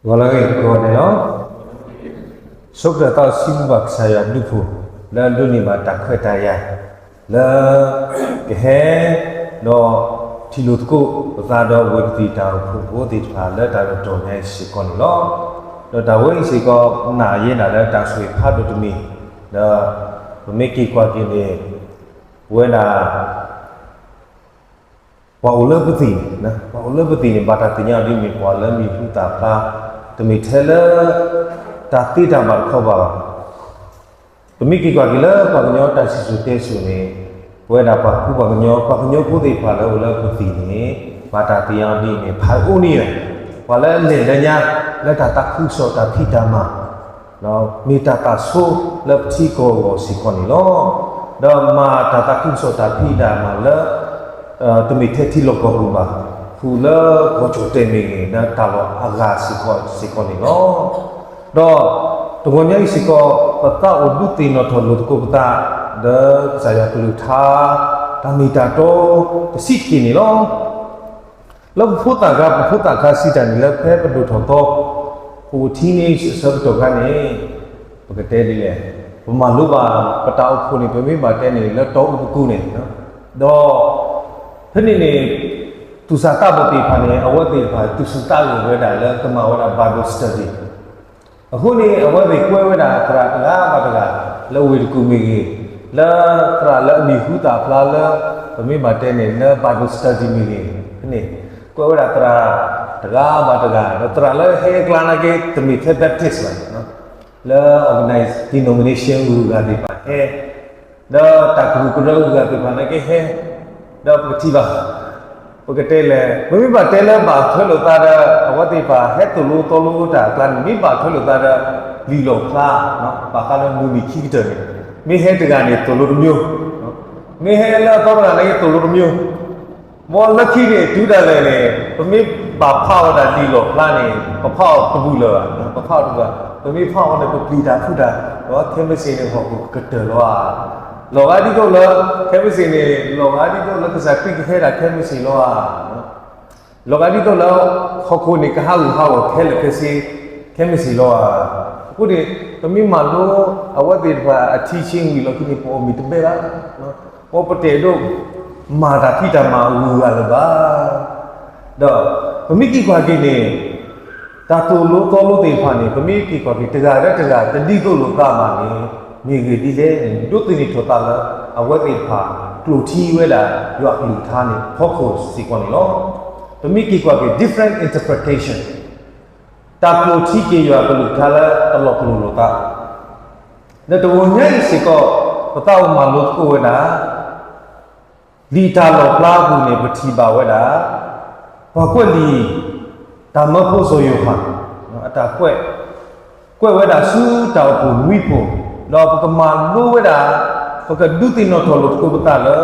ဂီၤလၢအဂ့ၤကိးဂၤဒဲးလီၤ. ဆိကတၢၢ်သးစီဆှံပူၤဘၣ်ကစၢ်ယွၤဘျုးဖှိၣ် လၢအဒိးန့ၢ်ဘၣ်တၢ်ခွဲးတၢ်ယာ် လၢ ကဟဲ ဒီးထံၣ်လိာ်သကိးပသးဒီး ဝ့ၢ်ကသံၣ်တၢ်အိၣ်ဖှိၣ်ဖိသ့ၣ်တဖၣ် လၢတၢ်ကတီၢ်ညါအံၤစ့ၢ်ကီးန့ၣ်လီၤ. ဒီးတၢ်ဝဲအံၤစ့ၢ်ကီး နာ်ယဲဒၣ်လၢတၢ်ဆိၣ်ဂ့ၤဖးဒိၣ်တမံၤ, ဒီး ပမ့ၢ်က့ၤကွၢ်က့ၤန့ၣ် ပဝဲဒၣ် ပှၤအိၣ်လၢပသံၣ်န့ၣ်, ပှၤအိၣ်လၢပသံၣ်န့ၣ် ဘၣ်တၢ်သ့ၣ်ညါအီၤဒ်မ့ၢ်ပှၤလၢအမံၤဟူသၣ်ဖျါ, တမ့ၢ်ထဲလၢ တၢ်သ့တၢ်ဘၣ်တခီဘၣ်ဘၣ်. ပမ့ၢ်က့ၤကွၢ်က့ၤလၢပှၤကညီတၢ်စံၣ်စိၤတဲစိၤန့ၣ်, ပဝဲဒၣ်ပှၤကူပှၤကညီ ပှၤကညီဖိသ့ၣ်တဖၣ်လၢအိၣ်လၢပသံၣ်န့ၣ် ဘၣ်တၢ်သ့ၣ်ညါအီၤဒ်အံၤန့ၣ် ဖးအိၣ်န့ၣ်, ပှၤလၢအလဲၤလၢညါ လၢတၢ်သးခုကစီၣ်တၢ်ဖံးတၢ်မၤ မ့ၢ်တၢ်သးဆိလၢပထံကီၢ်အဂီၢ်စ့ၢ်ကီးန့ၣ်လီၤ. ဒီးမၤတၢ်သးခုကစီၣ်တၢ်ဖံးတၢ်မၤလၢ တမ့ၢ်ထဲထံလီၢ်ကီၢ်ပူၤဘၣ်, ဃုာ်လၢကီၢ်ကၠီၣ်တဲာ်မ့ၢ်ဂ့ၤ လၢတၢ်လီၢ်အဂၤစ့ၢ်ကီးစ့ၢ်ကီးန့ၣ်လီၤ. ဒီးတဂီၤညါအံၤစ့ၢ်ကီး ပသးအိၣ်ဒုးသ့ၣ်နီၣ်ထီၣ်လိာ်သကိးပသး လၢကစၢ်ယွၤကလုၢ်ကထါ တၢ်မ့ၢ်တၢ်တီ တဆံးတက့ၢ်န့ၣ်လီၤ. လၢပဖိသၣ်ခါ ပဖိသၣ်ခါစံးတၢ်န့ၣ် လၢဖဲပဒိၣ်ထီၣ်သီ ပအိၣ်ထံန့ၣ်အဆၢကတီၢ်ခါန့ၣ် ပကတဲဒ်လဲၣ်, ပမၤလိဘၣ် ပတၢ်အိၣ်ဖှိၣ်န့ၣ် ပမ့ၢ်ဘၣ်တဲန့ၣ် လၢတီအူပကူန့ၣ်, ဒီး ဖဲန့ၣ်န့ၣ် သူၣ်စၢ်သးဘီၣ်သ့ၣ်တဖၣ်န့ၣ် အဝဲသ့ၣ်တဖၣ် သူၣ်ဆူၣ်သးဂဲၤဝဲဒၣ်လၢကမၤဝဲဒၣ် Bible study အဃိန့ၣ် အဝဲသ့ၣ်ကွဲဝဲဒၣ်သရၣ်တဂၤဘၣ်တဂၤ လၢဝ့ၢ်တကူၣ်မ့ၢ်ဂ့ၤ, လၢသရၣ်လၢအမံၤဟူသၣ်ဖျါလၢ ပမ့ၢ်ဘၣ်တဲန့ၣ် လၢ Bible study မ့ၢ်ဂ့ၤ, ဖဲန့ၣ် ကွဲဝဲဒၣ်သရၣ်တဂၤဘၣ်တဂၤ ဒီးသရၣ်လၢဟဲအကျါနာ်က့ တမ့ၢ်ထဲ Baptist ဘၣ်, လၢ organize denomination ဂုၤဂၤသ့ၣ်တဖၣ်ဟဲ, ဒီးတၢ်ကရူၢ်ကရၢဂုၤဂၤသ့ၣ်တဖၣ်နာ်က့ဟဲ, ဒီးပကထံၣ်ဘၣ် ပကတဲလဲၣ်, ပမ့ၢ်ဘၣ်တဲလၢဘၣ်ထွဲလိာ်သးဒီး အဝဲသ့ၣ်တဖၣ်ဟဲသိၣ်လိသီလိတၢ်အကျါန့ၣ် မ့ၢ်ဘၣ်ထွဲလိာ်သးဒီး လံာ်လီၣ်ဖျါ, ဘၣ်ဃးလၢမုၢ်နံၤခံကတၢၢ်န့ၣ်, မ့ၢ်ဟဲတဂၤန့ၣ်သိၣ်လိတမျိုး, မ့ၢ်ဟဲလၢအသီတဂၤနာ်က့သိၣ်လိတမျိုး, မ်လၢခံန့ၣ် တုၤဒၣ်လဲာ်န့ၣ် ပမ့ၢ်ဘၣ်ဖးဝဲဒၣ်လံာ်လီၣ်ဖျါန့ၣ် ပဖးအီၤတဘူၣ်လၢၤဘၣ်, ပဖးအီၤတဘူၣ်ဘၣ်, ပမ့ၢ်ဖးအီၤန့ၣ် ပပျံၤတၢ်ဖုးတၢ်, ဒီးခဲမုၢ်ဆ့ၣ်န့ၣ် ဟီၣ်ခိၣ်ကတၢၢ်လီၤဧါ, လီၤဂာ်ဒ်သိးလၢ ခဲမုၢ်ဆ့ၣ်န့ၣ် လီၤဂာ်ဒ်သိးလၢကစၢ်ခရံာ်ကဟဲဒၣ်ခဲမုၢ်ဆ့ၣ်လီၤဧါ လီၤဂာ်ဒ်သိးလၢ ဟီၣ်ခိၣ်န့ၣ် ကဟးဂူာ်ဟးဂီၤခဲလၢာ်ခဲဆ့ ခဲမုၢ်ဆ့ၣ်လီၤဧါ. အဃိန့ၣ် ပမ့ၢ်မၤလိ အဝဲသ့ၣ်တဖၣ်အ teaching ဝံၤလီၢ်ခံန့ၣ် ပအီၣ်မ့ၤတဘဲဘၣ်, ပတအဲၣ်ဒိး မၤတၢ်ဖံးတၢ်မၤအဂုၤအဂၤလၢၤဘၣ်. ဒီးပမ့ၢ်က့ၤကွၢ်က့ၤန့ၣ် တၢ်သိၣ်လိသီလိသ့ၣ်တဖၣ်န့ၣ် ပမ့ၢ်က့ၤကွၢ်က့ၤ တဂၤဒီးတဂၤ တဒ်သိးလိာ်သးဘၣ်န့ၣ် မ့ၢ်ဂ့ၢ်ဒ်လဲၣ်န့ၣ် ဒိးသန့ၤထီၣ်သးလၢ အဝဲသ့ၣ်တဖၣ် ကျိၣ်ထံဝဲဒၣ် ယွၤကလုၢ်ကထါန့ၣ် ဖီခိၣ်စ့ၢ်ကီးန့ၣ်လီၤ. ပမ့ၢ်က့ၤကွၢ်က့ၤ different interpretation တၢ်ကျိၣ်ထံက့ၤယွၤကလုၢ်ကထါလၢတလီၤပလိာ်လိာ်သး ဒီးတဂီၤညါအံၤစ့ၢ်ကီး ပသးအိၣ်မၤလိသကိးဝဲဒၣ် လံာ်တၢ်လီၣ်ဖျါအပူၤန့ၣ် ပထံၣ်ဘၣ်ဝဲဒၣ် ပှၤကွဲးလံာ် တၢ်မၢဖိစီၤယိၤဟၣ် အတၢ်ကွဲး ကွဲးဝဲဒၣ်ဆူတၢ်အိၣ်ဖှိၣ်နွံဖှိၣ်, ဒီးပကမၤလိဝဲဒၣ် ပကဒုးသ့ၣ်နီၣ်ထီၣ်လိာ်သကိးပသးလၢ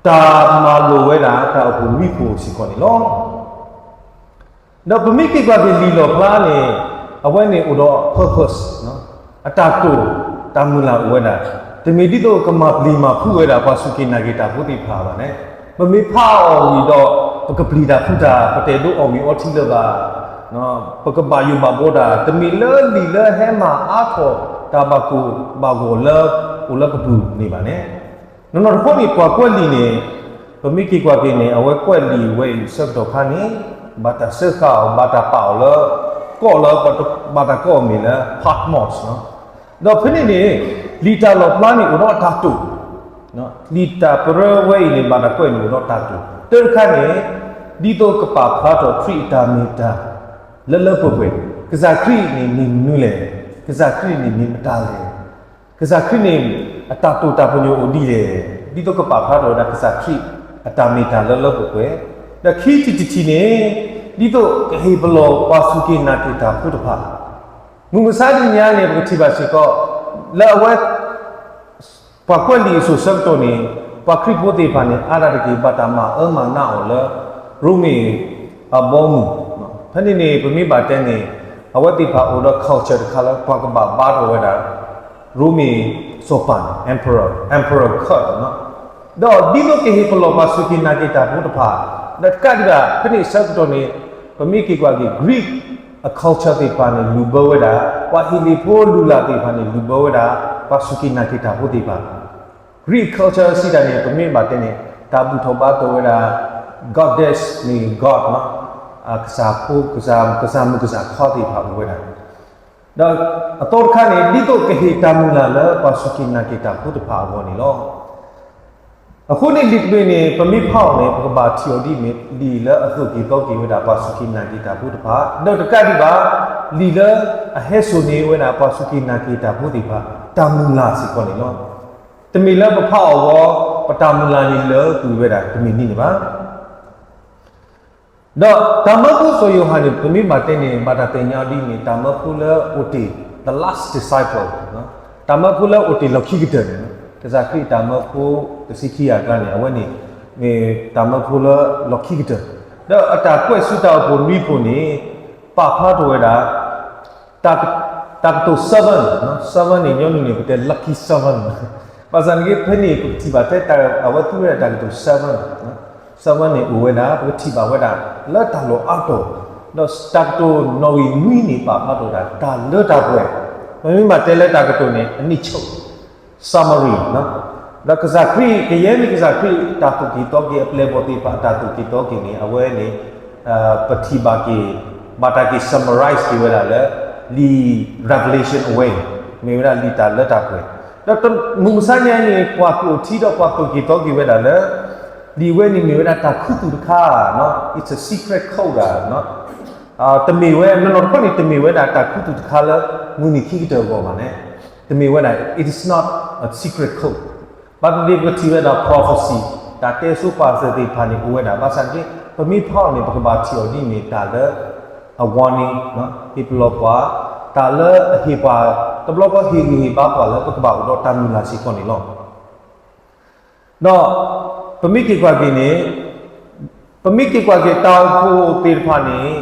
တၢ်မၤလိာ်ဝဲဒၣ်တၢ်အိၣ်ဖှိၣ်နွံဖှိၣ်စ့ၢ်ကီးန့ၣ်လီၤ. ဒီးပမ့ၢ်က့ၤကွၢ်က့ၤလံာ်လီၣ်ဖျါန့ၣ် အဝဲန့ၣ်အိၣ်ဒီး purpose အတၢ်တိာ် တၢ်မုၢ်လၢ်အိၣ်ဝဲဒၣ်, တမ့ၢ်ဒ်သိးကမၤပျံၤမၤဖုးဝဲဒၣ်ပှၤစူၢ်က့ၤနာ်က့ၤတၢ်ဖိသ့ၣ်တဖၣ်ဘၣ်န့ၣ်, ပမ့ၢ်ဖးအီၤဝံၤဒီး ပကပျံၤတၢ်ဖုးတၢ် ပတအဲၣ်ဒိးအီၣ်မ့ၤအီထံလၢၤဘၣ်, ပကဘၣ်ယိၣ်ဘၣ်ဘှီတၢ် တမ့ၢ်လၢလံာ်လၢဟဲမၤအါထီၣ်တၢ်ဘၣ်ကိၢ်ဘၣ်ဂီၤလၢအိၣ်လၢပပူၤန့ၣ်ဘၣ်န့ၣ် နီၢ်နီၢ်တခီန့ၣ် ပှၤကွဲးလံာ်န့ၣ် ပမ့ၢ်က့ၤကွၢ်က့ၤန့ၣ် အဝဲကွဲးလံာ်ဝဲအံၤဆၢကတီၢ်ခါန့ၣ် ဘၣ်တၢ်စၢဃာ်အီၤ ဘၣ်တၢ်ပာ်အီၤလၢ ကီၢ်လၢ ဘၣ်တၢ်ကိးအီၤမ့ၢ်လၢ Patmos ဒီးဖဲန့ၣ်န့ၣ် လံာ်တၢ်လီၣ်ဖျါန့ၣ်အိၣ်ဒီးအတၢ်တိာ်, လံာ်တၢ်ပရၢဝဲအံၤန့ၣ် ဘၣ်တၢ်ကွဲးန့ၣ်အိၣ်ဒီးတၢ်တိာ် တၢတခါန့ၣ် ဒ်သိးကပာ်ဖျါထီၣ်ခရံာ်အတၢ်မ့ၢ်တၢ် လၢလၢပှဲၤပှဲၤ, ကစၢ်ခရံာ်န့ၣ်မ့ၢ်မနုၤလဲၣ်, ကစၢ်ခရံာ်န့ၣ်မ့ၢ်မတၤလဲၣ် ကစၢ်ခရံာ်န့ၣ် အတၢ်တိာ်တၢ်ပညိၣ်အိၣ်ဒ်လဲၣ်, ဒ်သိးကပာ်ဖျါထီၣ်ဝဲဒၣ်ကစၢ်ခရံာ်အတၢ်မ့ၢ်တၢ်လၢလၢပှဲၤပှဲၤ, ဒီးခံထံၣ်တထံၣ်န့ၣ် ဒ်သိးကဟ့ၣ်ပလီၢ်ပှၤစူၢ်က့ၤနာ်က့ၤတၢ်ဖိတဖၣ် မုၢ်မဆါတနံၤညါန့ၣ် ပကထံၣ်ဘၣ်စ့ၢ်ကီး လၢအဝဲ ပှၤကွဲးလံာ်အစိၤဆၢကတီၢ်န့ၣ် ပှၤခရံာ်ဖိသ့ၣ်တဖၣ်န့ၣ် အါဒၣ်တက့ၢ် ဘၣ်တၢ်မၤအၢမၤနးအီၤလၢ ရိမ့ၤအဘီအမုၢ်, ဖဲန့ၣ်န့ၣ် ပမ့ၢ်ဘၣ်တဲန့ၣ် အဝဲသ့ၣ်တဖၣ်အိၣ်ဒီး culture တခါလၢ ပှၤကဘၣ်ဘါထီၣ်ဝဲဒၣ် ရိမ့ၤစီၤပၤန့ၣ် emperor, emperor ခၢၣ်လီၤ. ဒီးဒ်သိးကဟ့ၣ်ပလီၢ်ပှၤစူၢ်က့ၤနာ်က့ၤတၢ်ဖိတဖၣ်, ဒီးတကးဒံးဘၣ် ဖဲန့ၣ်အဆၢကတီၢ်န့ၣ် ပမ့ၢ်က့ၤကွၢ်က့ၤ Greek အ culture သ့ၣ်တဖၣ်န့ၣ် လူၤဘၢဝဲဒၣ်, ပှၤဟ့လ့ၣ်ဖိလုၢ်လၢ်သ့ၣ်တဖၣ်န့ၣ် လူၤဘၢဝဲဒၣ် ပှၤစူၢ်က့ၤနာ်က့ၤတၢ်ဖိသ့ၣ်တဖၣ်. Greek culture စံးတၢ်န့ၣ် ပမ့ၢ်ဘၣ်တဲန့ၣ် တၢ်ဘူၣ်ထီၣ်ဘါထီၣ်ဝဲဒၣ် goddess မ့ၢ် god လီၤ, ကစၢ်ဖိ, ကစၢ်မုၣ်ကစၢ်ခွါသ့ၣ်တဖၣ်အိၣ်ဝဲဒၣ် ဒီးအသီတခါန့ၣ် ဒ်သိးကဟ့ၣ်တၢ်မုၢ်လၢ်လၢပှၤစူၢ်က့ၤနာ်က့ၤတၢ်ဖိတဖၣ်အဂီၢ်န့ၣ်လီၤ. အဃိန့ၣ် လံာ်တဘ့ၣ်န့ၣ် ပမ့ၢ်ဖးအီၤန့ၣ် ပကဘၣ်ထံၣ်အီၤဒ်အမ့ၢ် လံာ်လၢအသိၣ်က့ၤသီက့ၤဝဲဒၣ်ပှၤစူၢ်က့ၤနာ်က့ၤတၢ်ဖိတဖၣ်, ဒီးတကးဒံးဘၣ် လံာ်လၢအဟဲစိာ်န့ၢ်ဝဲဒၣ်ပှၤစူၢ်က့ၤနာ်က့ၤတၢ်ဖိသ့ၣ်တဖၣ် တၢ်မုၢ်လၢ်စ့ၢ်ကီးန့ၣ်လီၤ. တမ့ၢ်လၢပဖးအီၤဝံၤ ပတၢ်မုၢ်လၢ်န့ၣ်လၢာ်ကွံာ်ဝဲဒၣ် တမ့ၢ်ဒ်န့ၣ်ဘၣ်. ဒီးတၢ်မၢဖိစီၤယိၤဟၣ်န့ၣ် ပမ့ၢ်ဘၣ်တဲန့ၣ် ဘၣ်တၢ်သ့ၣ်ညါအီၤဒ်အမ့ၢ် တၢ်မၢဖိလၢအိၣ်တ့ၢ် the last disciple, တၢ်မၢဖိလၢအိၣ်တ့ၢ်လီၢ်ခံကတၢၢ်န့ၣ်, ကစၢ်ခရံာ်အတၢ်မၢဖိတဆံခံဂၤအကျါန့ၣ် အဝဲန့ၣ် မ့ၢ်တၢ်မၢဖိလၢလီၢ်ခံကတၢၢ်, ဒီးအတၢ်ကွဲးဆူတၢ်အိၣ်ဖှိၣ်နွံဖှိၣ်န့ၣ် ပာ်ဖျါထီၣ်ဝဲဒၣ် တၢ်ကတိၤ seven, seven န့ၣ် ညီနုၢ်န့ၣ် ပတဲ lucky seven, ဘၣ်ဆၣ်န့ၣ်က့ ဖဲန့ၣ် ပကထံၣ်ဘၣ်ထဲ အဝဲသူဝဲဒၣ်တၢ်ကတိၤ seven, seven န့ၣ်အိၣ်ဝဲဒၣ် ပကထံၣ်ဘၣ်ဝဲဒၣ် လၢတၢ်လီၢ်အါတီၤ, ဒီးတၢ်ကတိၤနီၣ်ဂံၢ်နွံန့ၣ် ပာ်ဖျါထီၣ်ဝဲဒၣ် တၢ်လၢတၢ်ပှဲၤ, ပမ့ၢ်ဘၣ်တဲလၢတၢ်ကတိၤန့ၣ် အနံၣ်ဆိ summary ဒီးကစၢ်ခရံာ် ကယဲၢ်မ့ၢ်ကစၢ်ခရံာ် တၢ်သိၣ်က့ၤသီက့ၤ အပျဲၢ်အဘီၣ်သ့ၣ်တဖၣ် အတၢ်သိၣ်က့ၤသီက့ၤန့ၣ် အဝဲန့ၣ် ပထံၣ်ဘၣ်က့ၤ ဘၣ်တၢ်က့ၤ summarize က့ၤဝဲဒၣ်လၢ လံာ် Revelation အဝဲအံၤ မ့ၢ်ဝဲဒၣ်လံာ်တၢ်လၢတၢ်ပှဲၤ, ဒီးမုၢ်မဆါညါန့ၣ် ပှၤကအိၣ်ထံဒီးပှၤသိၣ်က့ၤသီက့ၤဝဲဒၣ်လၢ လံာ်ဝဲန့ၣ်မ့ၢ်ဝဲဒၣ်တၢ်ခူသူၣ်တခါ, it's a secret code, တမ့ၢ်ဝဲ နီၢ်နီၢ်တခီန့ၣ် တမ့ၢ်ဝဲဒၣ်တၢ်ခူသူၣ်တခါလၢ မုၢ်နံၤခံကတၢၢ်အဂီၢ်ဘၣ်န့ၣ်, တမ့ၢ်ဝဲဒၣ် it is not a secret code, ဘၣ်သ့ၣ်သ့ၣ်ပကထံၣ်ဝဲဒၣ် prophecy တၢ်တဲဆိပာ်စၢၤသ့ၣ်တဖၣ်န့ၣ် အိၣ်ဝဲဒၣ် ဘၣ်ဆၣ်န့ၣ်က့ ပမ့ၢ်ဖးအီၤန့ၣ် ပကဘၣ်ထံၣ်အီၤဒ်မ့ၢ်တၢ်လၢ အ warning, ဟ့ၣ်ပလီၢ်ပှၤ, တၢ်လၢအဟ့ၣ်ပှၤ, တဘျီဃီဟ့ၣ်ဂံၢ်ဟ့ၣ်ဘါပှၤလၢပကဘၣ်အိၣ်ဒီးတၢ်မုၢ်လၢ်စ့ၢ်ကီးန့ၣ်လီၤ. ဒီးပမ့ၢ်က့ၤကွၢ်က့ၤန့ၣ်, ပမ့ၢ်က့ၤကွၢ်က့ၤတၢ်အိၣ်ဖှိၣ်သ့ၣ်တဖၣ်န့ၣ်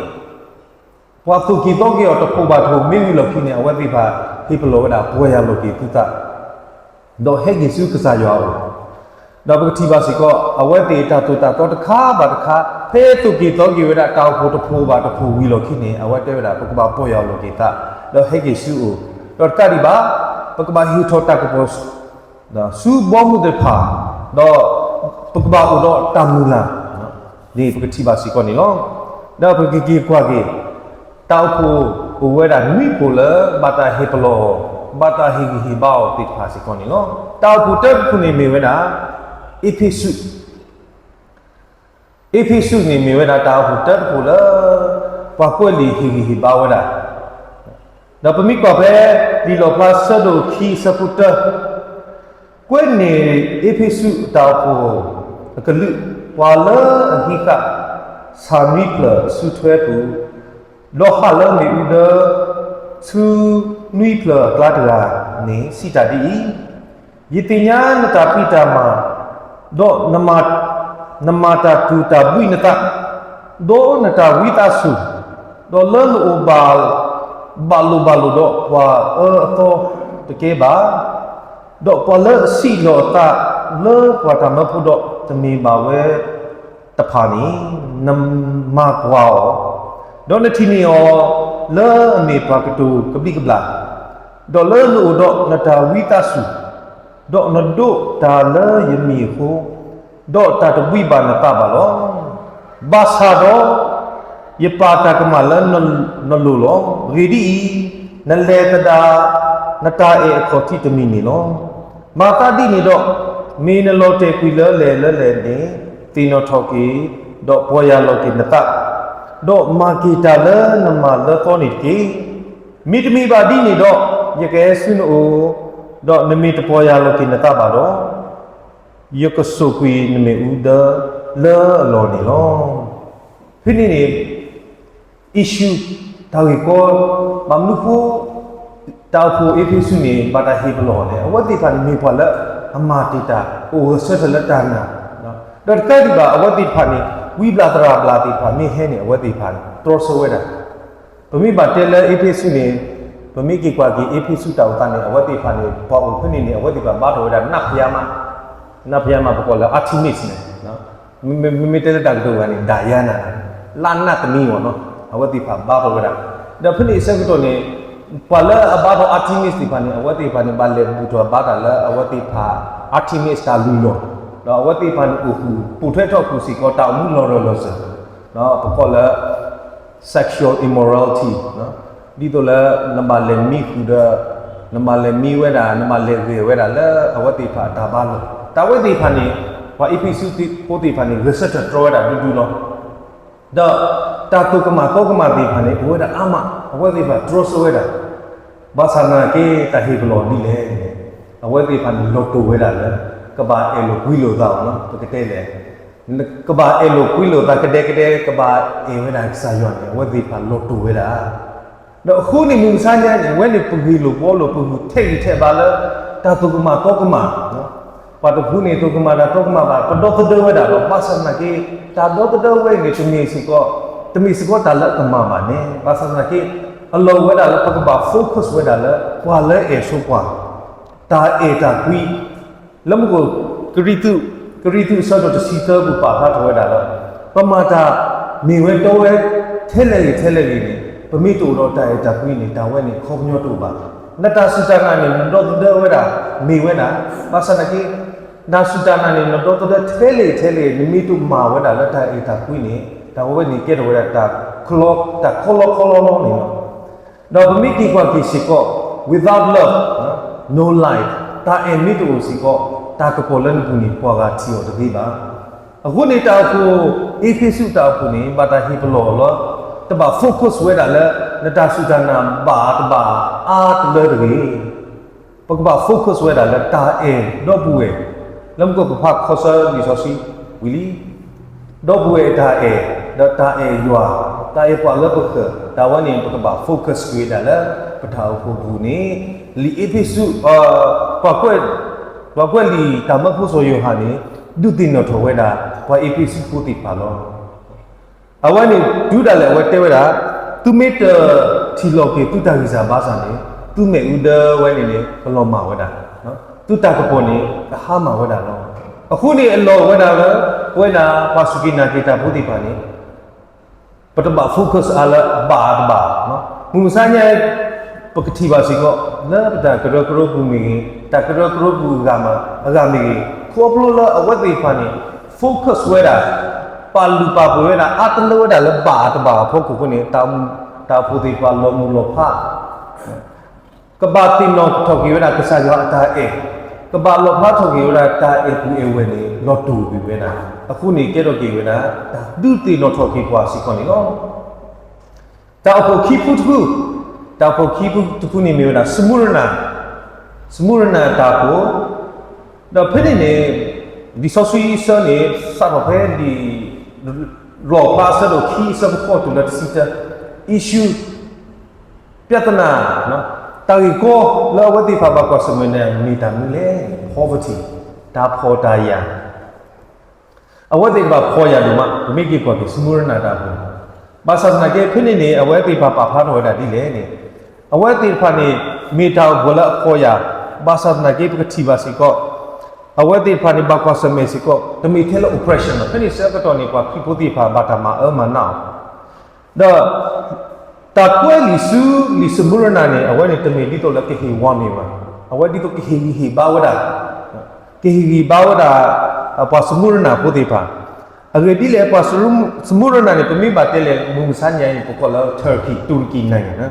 ပှၤသိၣ်က့ၤသီက့ၤအီၤတဖှိၣ်ဘၣ်တဖှိၣ် မ့ၢ်ဝံၤလီၢ်ခံန့ၣ် အဝဲသ့ၣ်တဖၣ် ဟ့ၣ်ပလီၢ်ဝဲဒၣ် ပီၢ်ယၢ်လီၤက့ၤသုသး ဒီးဟဲက့ၤဆူကစၢ်ယွၤအအိၣ်, ဒီးပကထံၣ်ဘၣ်စ့ၢ်ကီး အဝဲသ့ၣ်တၢ်သိၣ်တၢ်သီတခါဘၣ်တခါ ဖဲသိၣ်က့ၤသီက့ၤဝဲဒၣ်တၢ်အိၣ်ဖှိၣ်တဖှိၣ်ဘၣ်တဖှိၣ်ဝံၤလီၢ်ခံန့ၣ် အဝဲတဲဝဲဒၣ် ပကဘၣ်ပီၢ်ယၢ်လီၤက့ၤသး ဒီးဟဲက့ၤဆူအအိၣ်, ဒီးတကးဒံးဘၣ် ပကဘၣ်ဟ့ၣ်ထီၣ်တၢ်ကပီၤ ဆူဘီမုၢ်တဖၣ်, ဒီးပကဘၣ်အိၣ်ဒီးတၢ်မုၢ်လၢ် န့ၣ်ပကထံၣ်ဘၣ်စ့ၢ်ကီးန့ၣ်လီၤ. ဒီးပကက့ၤကွၢ်က့ၤ တၢ်အိၣ်ဖှိၣ်အိၣ်ဝဲဒၣ်နွံဖှိၣ်လၢ ဘၣ်တၢ်ဟ့ၣ်ပလီၢ်အီၤ, ဘၣ်တၢ်ဟ့ၣ်ဂံၢ်ဟ့ၣ်ဘါအီၤသ့ၣ်တဖၣ်စ့ၢ်ကီးန့ၣ်လီၤ. တၢ်အိၣ်ဖှိၣ်တၢတဖှိၣ်န့ၣ်မ့ၢ်ဝဲဒၣ် အ့းဖ့းစူး အ့းဖ့းစူးန့ၣ်မ့ၢ်ဝဲဒၣ်တၢ်အိၣ်ဖှိၣ်တၢတဖှိၣ်လၢ ပှၤကွဲးလံာ်ဟ့ၣ်ဂံၢ်ဟ့ၣ်ဘါဝဲဒၣ်, ဒီးပမ့ၢ်ကွၢ်ဖဲ လံာ်လီၣ်ဖျါဆၢဒိၣ်ခံအဆၢဖိတၢ, ကွဲးန့ၢ်အ့းဖ့းစူးအတၢ်အိၣ်ဖှိၣ်အကလုာ်, ပှၤလၢအဟံးဃာ် ဆၣ်နွံဖျၢၣ်အစုထွဲပူၤ, ဒီးဟးလၢမ့ၣ်အူဒၢ ဆူနွံဖျၢၣ်အကျါတဂၤန့ၣ် စံးတၢ်ဒ်အံၤ, ယသ့ၣ်ညါနတၢ်ဖံးတၢ်မၤ, ဒီးနမၤတၢ်တူၢ်တၢ်ဘှံးနသး, ဒီးနတၢ်ဝံသးစူၤ, ဒီးလၢနအိၣ်ဘၣ်လိာ်ဘၣ်လိာ်ဒီးပှၤအၢအသီတကဲဘၣ်, ဒီးပှၤလၢအစံးလီၤအသးလၢပှၤတၢ်မၢဖိဒီးတမ့ၢ်ဘၣ်ဝဲတဖၣ်န့ၣ် နမၤကွၢ်အီၤ, ဒီးနထံၣ်န့ၢ်အီၤလၢအမ့ၢ်ပှၤကတိၤကဘျံးကဘျၣ်, ဒီးလၢနအိၣ်ဒီးနတၢ်ဝံသးစူၤ, ဒီးနဒိးတၢ်လၢယမံၤအဃိ, ဒီးတၢ်တဘှံးဘၣ်နသးဘၣ်လီၤ. ဘၣ်ဆၣ်ဒီး ယပာ်တၢ်ကမၣ်လၢနလိၤလီၤ. အဂ့ၢ်ဒ်အံၤ, နလဲၤသဒၣ်နတၢ်အဲၣ်အခီၣ်ထံးတမံၤန့ၣ်လီၤ. မၤသးဒ်န့ၣ်ဒီး, မ့ၢ်နလီၤတဲာ်ကွံာ်လၢလဲၣ်လၢလဲၣ်န့ၣ် သ့ၣ်နီၣ်ထီၣ်က့ၤ, ဒီးပီၢ်ယၢ်လီၤက့ၤနသး, ဒီးမၤက့ၤတၢ်လၢနမၤလၢသီန့ၣ်တက့ၢ်. မ့တမ့ၢ်ဘၣ်ဒ်န့ၣ်ဒီး, ယကဟဲဆူနအိၣ်, ဒီးနမ့ၢ်တပီၢ်ယၢ်လီၤက့ၤနသးဘၣ်ဒီး, ယကစိာ်ကွံာ်နမ့ၣ်အူဒၢလၢအလီၢ်န့ၣ်လီၤ. ဖဲန့ၣ်န့ၣ် issue တၢ်ဂ့ၢ်ကီ ဘၣ်မနုၤဃိ တၢ်အိၣ်ဖှိၣ်အ့းဖ့းစူးန့ၣ် ဘၣ်တၢ်ဟ့ၣ်ပလီၢ်အီၤလဲၣ်, အဝဲသ့ၣ်တဖၣ်န့ၣ်မ့ၢ်ပှၤလၢအမၤတ့ၢ်တၢ် အိၣ်ဂဲၤဆၢထၢၣ်လၢတၢ်နာ်, ဒီးတကးဒံးဘၣ် အဝဲသ့ၣ်တဖၣ်န့ၣ် ဝံဘျၣ်သရၣ်ဘျၣ်သ့ၣ်တဖၣ်မ့ၢ်ဟဲန့ၣ် အဝဲသ့ၣ်တဖၣ်န့ၣ် တြီဆၢဝဲဒၣ် ပမ့ၢ်ဘၣ်တဲလၢအ့းဖ့းစူးန့ၣ်, ပမ့ၢ်က့ၤကွၢ်က့ၤအ့းဖ့းစူးတၢ်အိၣ်သးန့ၣ် အဝဲသ့ၣ်တဖၣ်န့ၣ် ပှၤအိၣ်ဖဲန့ၣ်န့ၣ် အဝဲသ့ၣ်တဖၣ်ဘါထီၣ်ဝဲဒၣ် နၢ်ဖယါမး, နၢ်ဖယါမး ပကိးလၢ Artemis န့ၣ်, မ့မ့ၢ်တဲလၢတၢ်ကတိၤဂၤန့ၣ် Diana လၢနၢ်သမံအီၤနီၤ, အဝဲသ့ၣ်တဖၣ်ဘါထီၣ်ဝဲဒၣ်, ဒီးဖဲန့ၣ်အဆၢကတီၢ်န့ၣ် ပှၤလၢအဘါထီၣ် Artemis သ့ၣ်တဖၣ်န့ၣ် အဝဲသ့ၣ်တဖၣ်န့ၣ် ဘၣ်လဲၤဘူၣ်ထီၣ်ဘါတၢ်လၢအဝဲသ့ၣ်တဖၣ် Artemis တၢ်လုၢ်လီၢ်, ဒီးအဝဲသ့ၣ်တဖၣ်န့ၣ်အိၣ်ဃုာ် ပိာ်ထွဲထီၣ်ဃုာ်စ့ၢ်ကီးတၢ်အိၣ်မူလီၤရၢၢ်လီၤစၢၤ, ပကိးလၢ sexual immorality, ဒ်သိးလၢ နဘၣ်လဲၤမံဃုာ်ဒီး နဘၣ်လဲၤမံဝဲဒၣ် နဘၣ်လဲၤဂဲၤဝဲဒၣ်လၢအဝဲသ့ၣ်တဖၣ်အတၢ်ဘါလီၢ်, တၢ်ဝဲသ့ၣ်တဖၣ်န့ၣ် ပှၤအ့းဖ့းစူးဖိသ့ၣ်တဖၣ်န့ၣ် ဂဲၤဆၢထၢၣ်တြီဝဲဒၣ်ဒူဒူလီၤ. ဒီးတၢ်သိၣ်ကမၣ်သီကမၣ်သ့ၣ်တဖၣ်န့ၣ် အိၣ်ဝဲဒၣ်အါမး အဝဲသ့ၣ်တဖၣ်တြီဆၢဝဲဒၣ်, ဘၣ်ဆၣ်သနာ်က့ တၢ်ဟ့ၣ်ပလီၢ်ဒ်လဲၣ်န့ၣ် အဝဲသ့ၣ်တဖၣ်န့ၣ် လီၤတိၢ်ဝဲဒၣ်လၢ ကဘၣ်အဲၣ်လိာ်ကွံလိာ်သးအီၤလီၤ, ပကတဲလဲၣ် ကဘၣ်အဲၣ်လိာ်ကွံလိာ်သးကဒဲကဒဲ ကဘၣ်အဲၣ်ဝဲဒၣ်ကစၢ်ယွၤန့ၣ် အဝဲသ့ၣ်တဖၣ်လီၤတိၢ်ဝဲဒၣ်. ဒီးအဃိန့ၣ် မုၢ်မဆါညါန့ၣ် အဝဲန့ၣ်ပဂ့ၢ်လိာ်ဘှီလိာ် ပဂုာ်ထဲးဂံၢ်ထဲးဘါလၢ တၢ်သိၣ်ကမၣ်သီကမၣ်, ပှၤတဖုန့ၣ် သိၣ်ကမၣ်တၢ်သီကမၣ်ဘၣ် ပဒီသဒၢဝဲဒၣ်လီၤ. ဘၣ်ဆၣ်သနာ်က့ တၢ်ဒီသဒၢဝဲအံၤန့ၣ် တမ့ၢ်စ့ၢ်ကီး တမ့ၢ်စ့ၢ်ကီးတၢ်လၢအကမၣ်ဘၣ်န့ၣ် ဘၣ်ဆၣ်သနာ်က့ အလီၢ်ဝဲဒၣ်လၢပကဘၣ် focus ဝဲဒၣ်လၢ ပှၤလၢအဲၣ်ဆိပှၤ တၢ်အဲၣ်တၢ်ကွံ လၢမူခိၣ် ကရံၣ်သူး ကရံၣ်သူးအဆၢဒိၣ်တဆံသၢပူၤပာ်ဖျါထီၣ်ဝဲဒၣ်လၢ ပမၤတၢ်မ့ၢ်ဝဲတီဝဲ ထဲလဲၣ်ဂ့ၤထဲလဲၣ်ဂ့ၤန့ၣ် ပမ့ၢ်တအိၣ်ဒီးတၢ်အဲၣ်တၢ်ကွံန့ၣ် တၢ်ဝဲန့ၣ်ခီပညီတအိၣ်ဘၣ်. နတၢ်စူၢ်တၢ်နာ်န့ၣ် နဒီသဒၢဝဲဒၣ် မ့ၢ်ဝဲဒၣ် ဘၣ်ဆၣ်သနာ်က့ နတၢ်စူၢ်တၢ်နာ်န့ၣ် နဒီသဒၢထဲလဲၣ်ဂ့ၤထဲလဲၣ်ဂ့ၤ နမ့ၢ်တမၤဝဲဒၣ်လၢတၢ်အဲၣ်တၢ်ကွံန့ၣ် တၢ်ဝဲန့ၣ်ကဲထီၣ်ဝဲဒၣ် တၢ်ခီလီခီလီလီန့ၣ်လီၤ. ဒီးပမ့ၢ်က့ၤကွၢ်က့ၤစ့ၢ်ကီး without love, no life, တၢ်အဲၣ်မ့ၢ်တအိၣ်စ့ၢ်ကီး တၢ်ကပီၤလၢနပူၤန့ၣ် ပှၤဂၤထံၣ်အီၤတသ့ဘၣ်. အဃိန့ၣ်တၢ်အိၣ်ဖှိၣ် အ့းဖ့းစူးတၢ်အိၣ်ဖှိၣ်န့ၣ် ဘၣ်တၢ်ဟ့ၣ်ပလီၢ်လၢ တဘၣ် focus ဝဲဒၣ်လၢ နတၢ်စူၢ်တၢ်နာ်ဘၣ်တဘၣ်အါတလၢတဂ့ၤ ပကဘၣ် focus ဝဲဒၣ်လၢတၢ်အဲၣ်ဒီပုၢ်ဝဲၢ်, လၢမူခိၣ်ကဖးခီဆၢလံာ်စီဆှံဝံၤလံ, ဒီပုၢ်ဝဲၢ်အတၢ်အဲၣ်, ဒီးတၢ်အဲၣ်ယွၤ, တၢ်အဲၣ်ပှၤလၢပဃၢၤ, တၢ်ဝဲန့ၣ် ပကဘၣ် focus ကွံာ်ဝဲဒၣ်လၢ ပတၢ်အိၣ်ဖှိၣ်ပူၤန့ၣ်, လံာ်အ့းဖ့းစူး, ပှၤကွဲး, ပှၤကွဲးလံာ်တၢ်မၢဖိစီၤယိၤဟၣ်န့ၣ် ဒုးသ့ၣ်နီၣ်ထီၣ်ဝဲဒၣ် ပှၤအ့းဖ့းစူးဖိသ့ၣ်တဖၣ်လီၤ. အဝဲန့ၣ် တုၤဒၣ်လဲာ်အဝဲတဲဝဲဒၣ်, သုမ့ၢ်တထံၣ်လီၤက့ၤသုတၢ်ဂံၢ်စၢ်ဘါစၢ်န့ၣ် သုမဲာ်အူဒၢဝဲန့ၣ်န့ၣ် ကလီၤမၢ်ဝဲဒၣ်, သုတၢ်ကပီၤန့ၣ် ကဟါမၢ်ဝဲဒၣ်လီၤ. အဃိန့ၣ်အလီၢ်ဝဲဒၣ်လၢ ပဝဲဒၣ်ပှၤစူၢ်က့ၤနာ်က့ၤတၢ်ဖိသ့ၣ်တဖၣ်န့ၣ် ပတဘၣ် focus အါလၢဘၣ်တဘၣ်, မုၢ်မဆါညါ ပကထံၣ်ဘၣ်စ့ၢ်ကီး လၢပတၢ်ကရၢကရိပူၤမ့ၢ်ဂ့ၤ, တၢ်ကရၢကရိပူၤအဂၤမး အဂၤမ့ၢ်ဂ့ၤ, ခီဖျိလၢအဝဲသ့ၣ်တဖၣ်န့ၣ် focus ဝဲဒၣ်, ပာ်လုၢ်ပာ်ပှ့ၤဝဲဒၣ် အါတလၢဝဲဒၣ်လၢဘၣ်တဘၣ်အဖီခိၣ်အဃိန့ၣ် တၢ်အိၣ်ဖှိၣ်သ့ၣ်တဖၣ်လီၤမုၢ်လီၤဖး ကဘၣ်သ့ၣ်နီၣ်ထီၣ်က့ၤဝဲဒၣ်ကစၢ်ယွၤအတၢ်အဲၣ်, ကဘၣ်လီၣ်ဖျါထီၣ်က့ၤဝဲဒၣ်တၢ်အဲၣ်ပူၤအဲၣ်ဝဲၢ်န့ၣ် လီၤတိၢ်ကွံာ်ဝဲဒၣ်, အဃိန့ၣ်ကဲထီၣ်က့ၤဝဲဒၣ် တၢ်ဒုးသ့ၣ်နီၣ်ထီၣ်က့ၤပှၤစ့ၢ်ကီးန့ၣ်လီၤ. တၢ်အိၣ်ဖှိၣ်ခံဖုတဖု, တၢ်အိၣ်ဖှိၣ်ခံဖုတဖုန့ၣ်မ့ၢ်ဝဲဒၣ် စမူရနၤ, စမူရနၤတၢ်အိၣ်ဖှိၣ်, ဒီးဖဲန့ၣ်န့ၣ် လံာ်စီဆှံအဆၢန့ၣ် စးထီၣ်ဖဲလံာ် လီၣ်ဖျါအဆၢဒိၣ်ခံအဆၢဖိဃိးတုၤလၢတဆံတၢ, issue, ပြဿနာ, တၢ်ဂ့ၢ်ကီလၢအဝဲသ့ၣ်တဖၣ်ဘၣ်ကွၢ်ဆၢၣ်မဲာ်န့ၣ် မ့ၢ်တၢ်မနုၤလဲၣ်န့ၣ် poverty, တၢ်ဖှီၣ်တၢ်ယာ် အဝဲသ့ၣ်တဖၣ်ဖှီၣ်ယာ်ဒိၣ်မး, ပမ့ၢ်က့ၤကွၢ်က့ၤ စမူရနၤတၢ်အိၣ်ဖှိၣ်, ဘၣ်ဆၣ်သနာ်က့ ဖဲန့ၣ်န့ၣ် အဝဲသ့ၣ်တဖၣ်ပာ်ဖျါထီၣ်ဝဲဒၣ်ဒ်လဲၣ်န့ၣ်, အဝဲသ့ၣ်တဖၣ်န့ၣ် မ့ၢ်တၢ်အိၣ်ဖှိၣ်လၢအဖှီၣ်ယာ်, ဘၣ်ဆၣ်သနာ်က့ ပကထံၣ်ဘၣ်စ့ၢ်ကီး အဝဲသ့ၣ်တဖၣ်န့ၣ် ဘၣ်ကွၢ်ဆၢၣ်မဲာ်စ့ၢ်ကီး တမ့ၢ်ထဲလၢ oppression လီၤ. ဖဲန့ၣ်ဆၢကတီၢ်န့ၣ် ပှၤခရံာ်ဖိသ့ၣ်တဖၣ် ဘၣ်တၢ်မၤအၢမၤနးအီၤ, ဒီး တၢ်ကွဲးလံာ်ဆူလံာ်စမူရနၤန့ၣ် အဝဲန့ၣ်တမ့ၢ်ဒ်သိးလၢကဟ့ၣ် warning ဘၣ်, အဝဲဒ်သိးကဟ့ၣ်ဂံၢ်ဟ့ၣ်ဘါဝဲဒၣ်, ကဟ့ၣ်ဂံၢ်ဘါဝဲဒၣ် ပှၤစမူရနၤဖိသ့ၣ်တဖၣ်, အဂ့ၢ်ဒ်လဲၣ် ပှၤစမူရနၤန့ၣ် ပမ့ၢ်ဘၣ်တဲလဲၣ် မုၢ်မဆါညါအံၤန့ၣ် ပကိးလၢ Turkey, တူရကံ နိုင်ငံ,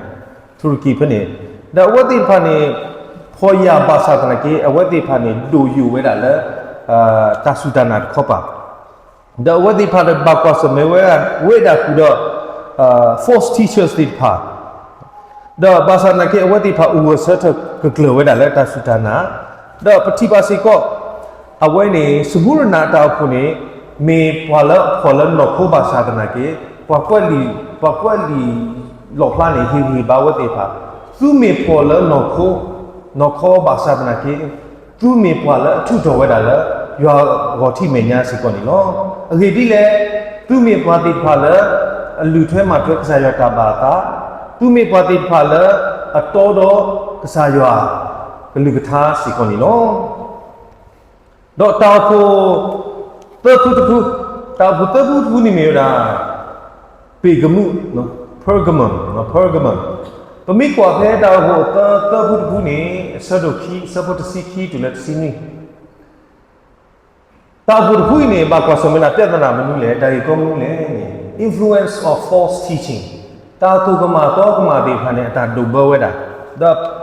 တူရကံဖဲန့ၣ်, ဒီးအဝဲသ့ၣ်တဖၣ်န့ၣ် ဖှီၣ်ယာ်ဘၣ်ဆၣ်သနာ်က့ အဝဲသ့ၣ်တဖၣ်န့ၣ် ဒိၣ်ယိာ်ဝဲဒၣ်လၢ တၢ်စူၢ်တၢ်နာ်တခီပၤ ဒီးအဝဲသ့ၣ်တဖၣ်ဒီးဘၣ်ကွၢ်ဆၢၣ်မဲာ်ဝဲဒၣ်ဃုာ်ဒီး false teachers သ့ၣ်တဖၣ်, ဒီးဘၣ်ဆၣ်သနာ်က့ အဝဲသ့ၣ်တဖၣ်အိၣ်ဂၢၢ်ဆၢထၢၣ်ကကျၢၤဝဲဒၣ်လၢတၢ်စူၢ်တၢ်နာ်, ဒီးပထံၣ်ဘၣ်စ့ၢ်ကီး အဝဲန့ၣ် စမူရနၤတၢ်အိၣ်ဖှိၣ်န့ၣ် မ့ၢ်ပှၤလၢအဖှီၣ်လၢနီၢ်ခိဘၣ်ဆၣ်သနာ်က့ ပှၤကွဲးလံာ်, ပှၤကွဲးလံာ်လီၣ်ဖျါန့ၣ် ဟ့ၣ်ဂံၢ်ဘါဝဲသ့ၣ်တဖၣ် သုမ့ၢ်ပှၤလၢနီၢ်ခိ, နီၢ်ခိဘၣ်ဆၣ်သနာ်က့, သုမ့ၢ်ပှၤလၢအထုးထီၣ်ဝဲဒၣ်လၢ ယွၤဂီၤထံးမဲာ်ညါစ့ၢ်ကီးန့ၣ်လီၤ. အဂ့ၢ်ဒ်လဲၣ်, သုမ့ၢ်ပှၤသ့ၣ်တဖၣ်လၢ အလုၢ်ထွဲမၤထွဲကစၢ်ယွၤတၢ်ဘၣ်အသး, သုမ့ၢ်ပှၤသ့ၣ်တဖၣ်လၢ အတီဒီးကစၢ်ယွၤ ကလုၢ်ကထါစ့ၢ်ကီးန့ၣ်လီၤ. ဒီးတၢ်အိၣ်ဖှိၣ်သၢဖုတဖု, တၢ်အိၣ်ဖှိၣ်သၢဖုတဖုန့ၣ်မ့ၢ်ဝဲဒၣ် ပ့ၢ်ကမူၣ်, Pergamum, Pergamum. ပမ့ၢ်ကွၢ်ဖဲတၢ်အိၣ်ဖှိၣ်သၢဖုတဖုန့ၣ် အဆၢဒိၣ်ခံ အဆၢဖိတဆံခံတုၤလၢတဆံနွံ တၢ်အိၣ်ဖှိၣ်တဖုအံၤန့ၣ် ဘၣ်ကွၢ်ဆၢၣ်မဲာ်ဒၣ် ပြဿနာ မနုၤလဲၣ်, တၢ်ဂ့ၢ်ကီမနုၤလဲၣ်န့ၣ် influence of false teaching, တၢ်သိၣ်ကမၣ်သီကမၣ်သ့ၣ်တဖၣ်န့ၣ် အတၢ်ဒိးဘၢဝဲဒၣ်,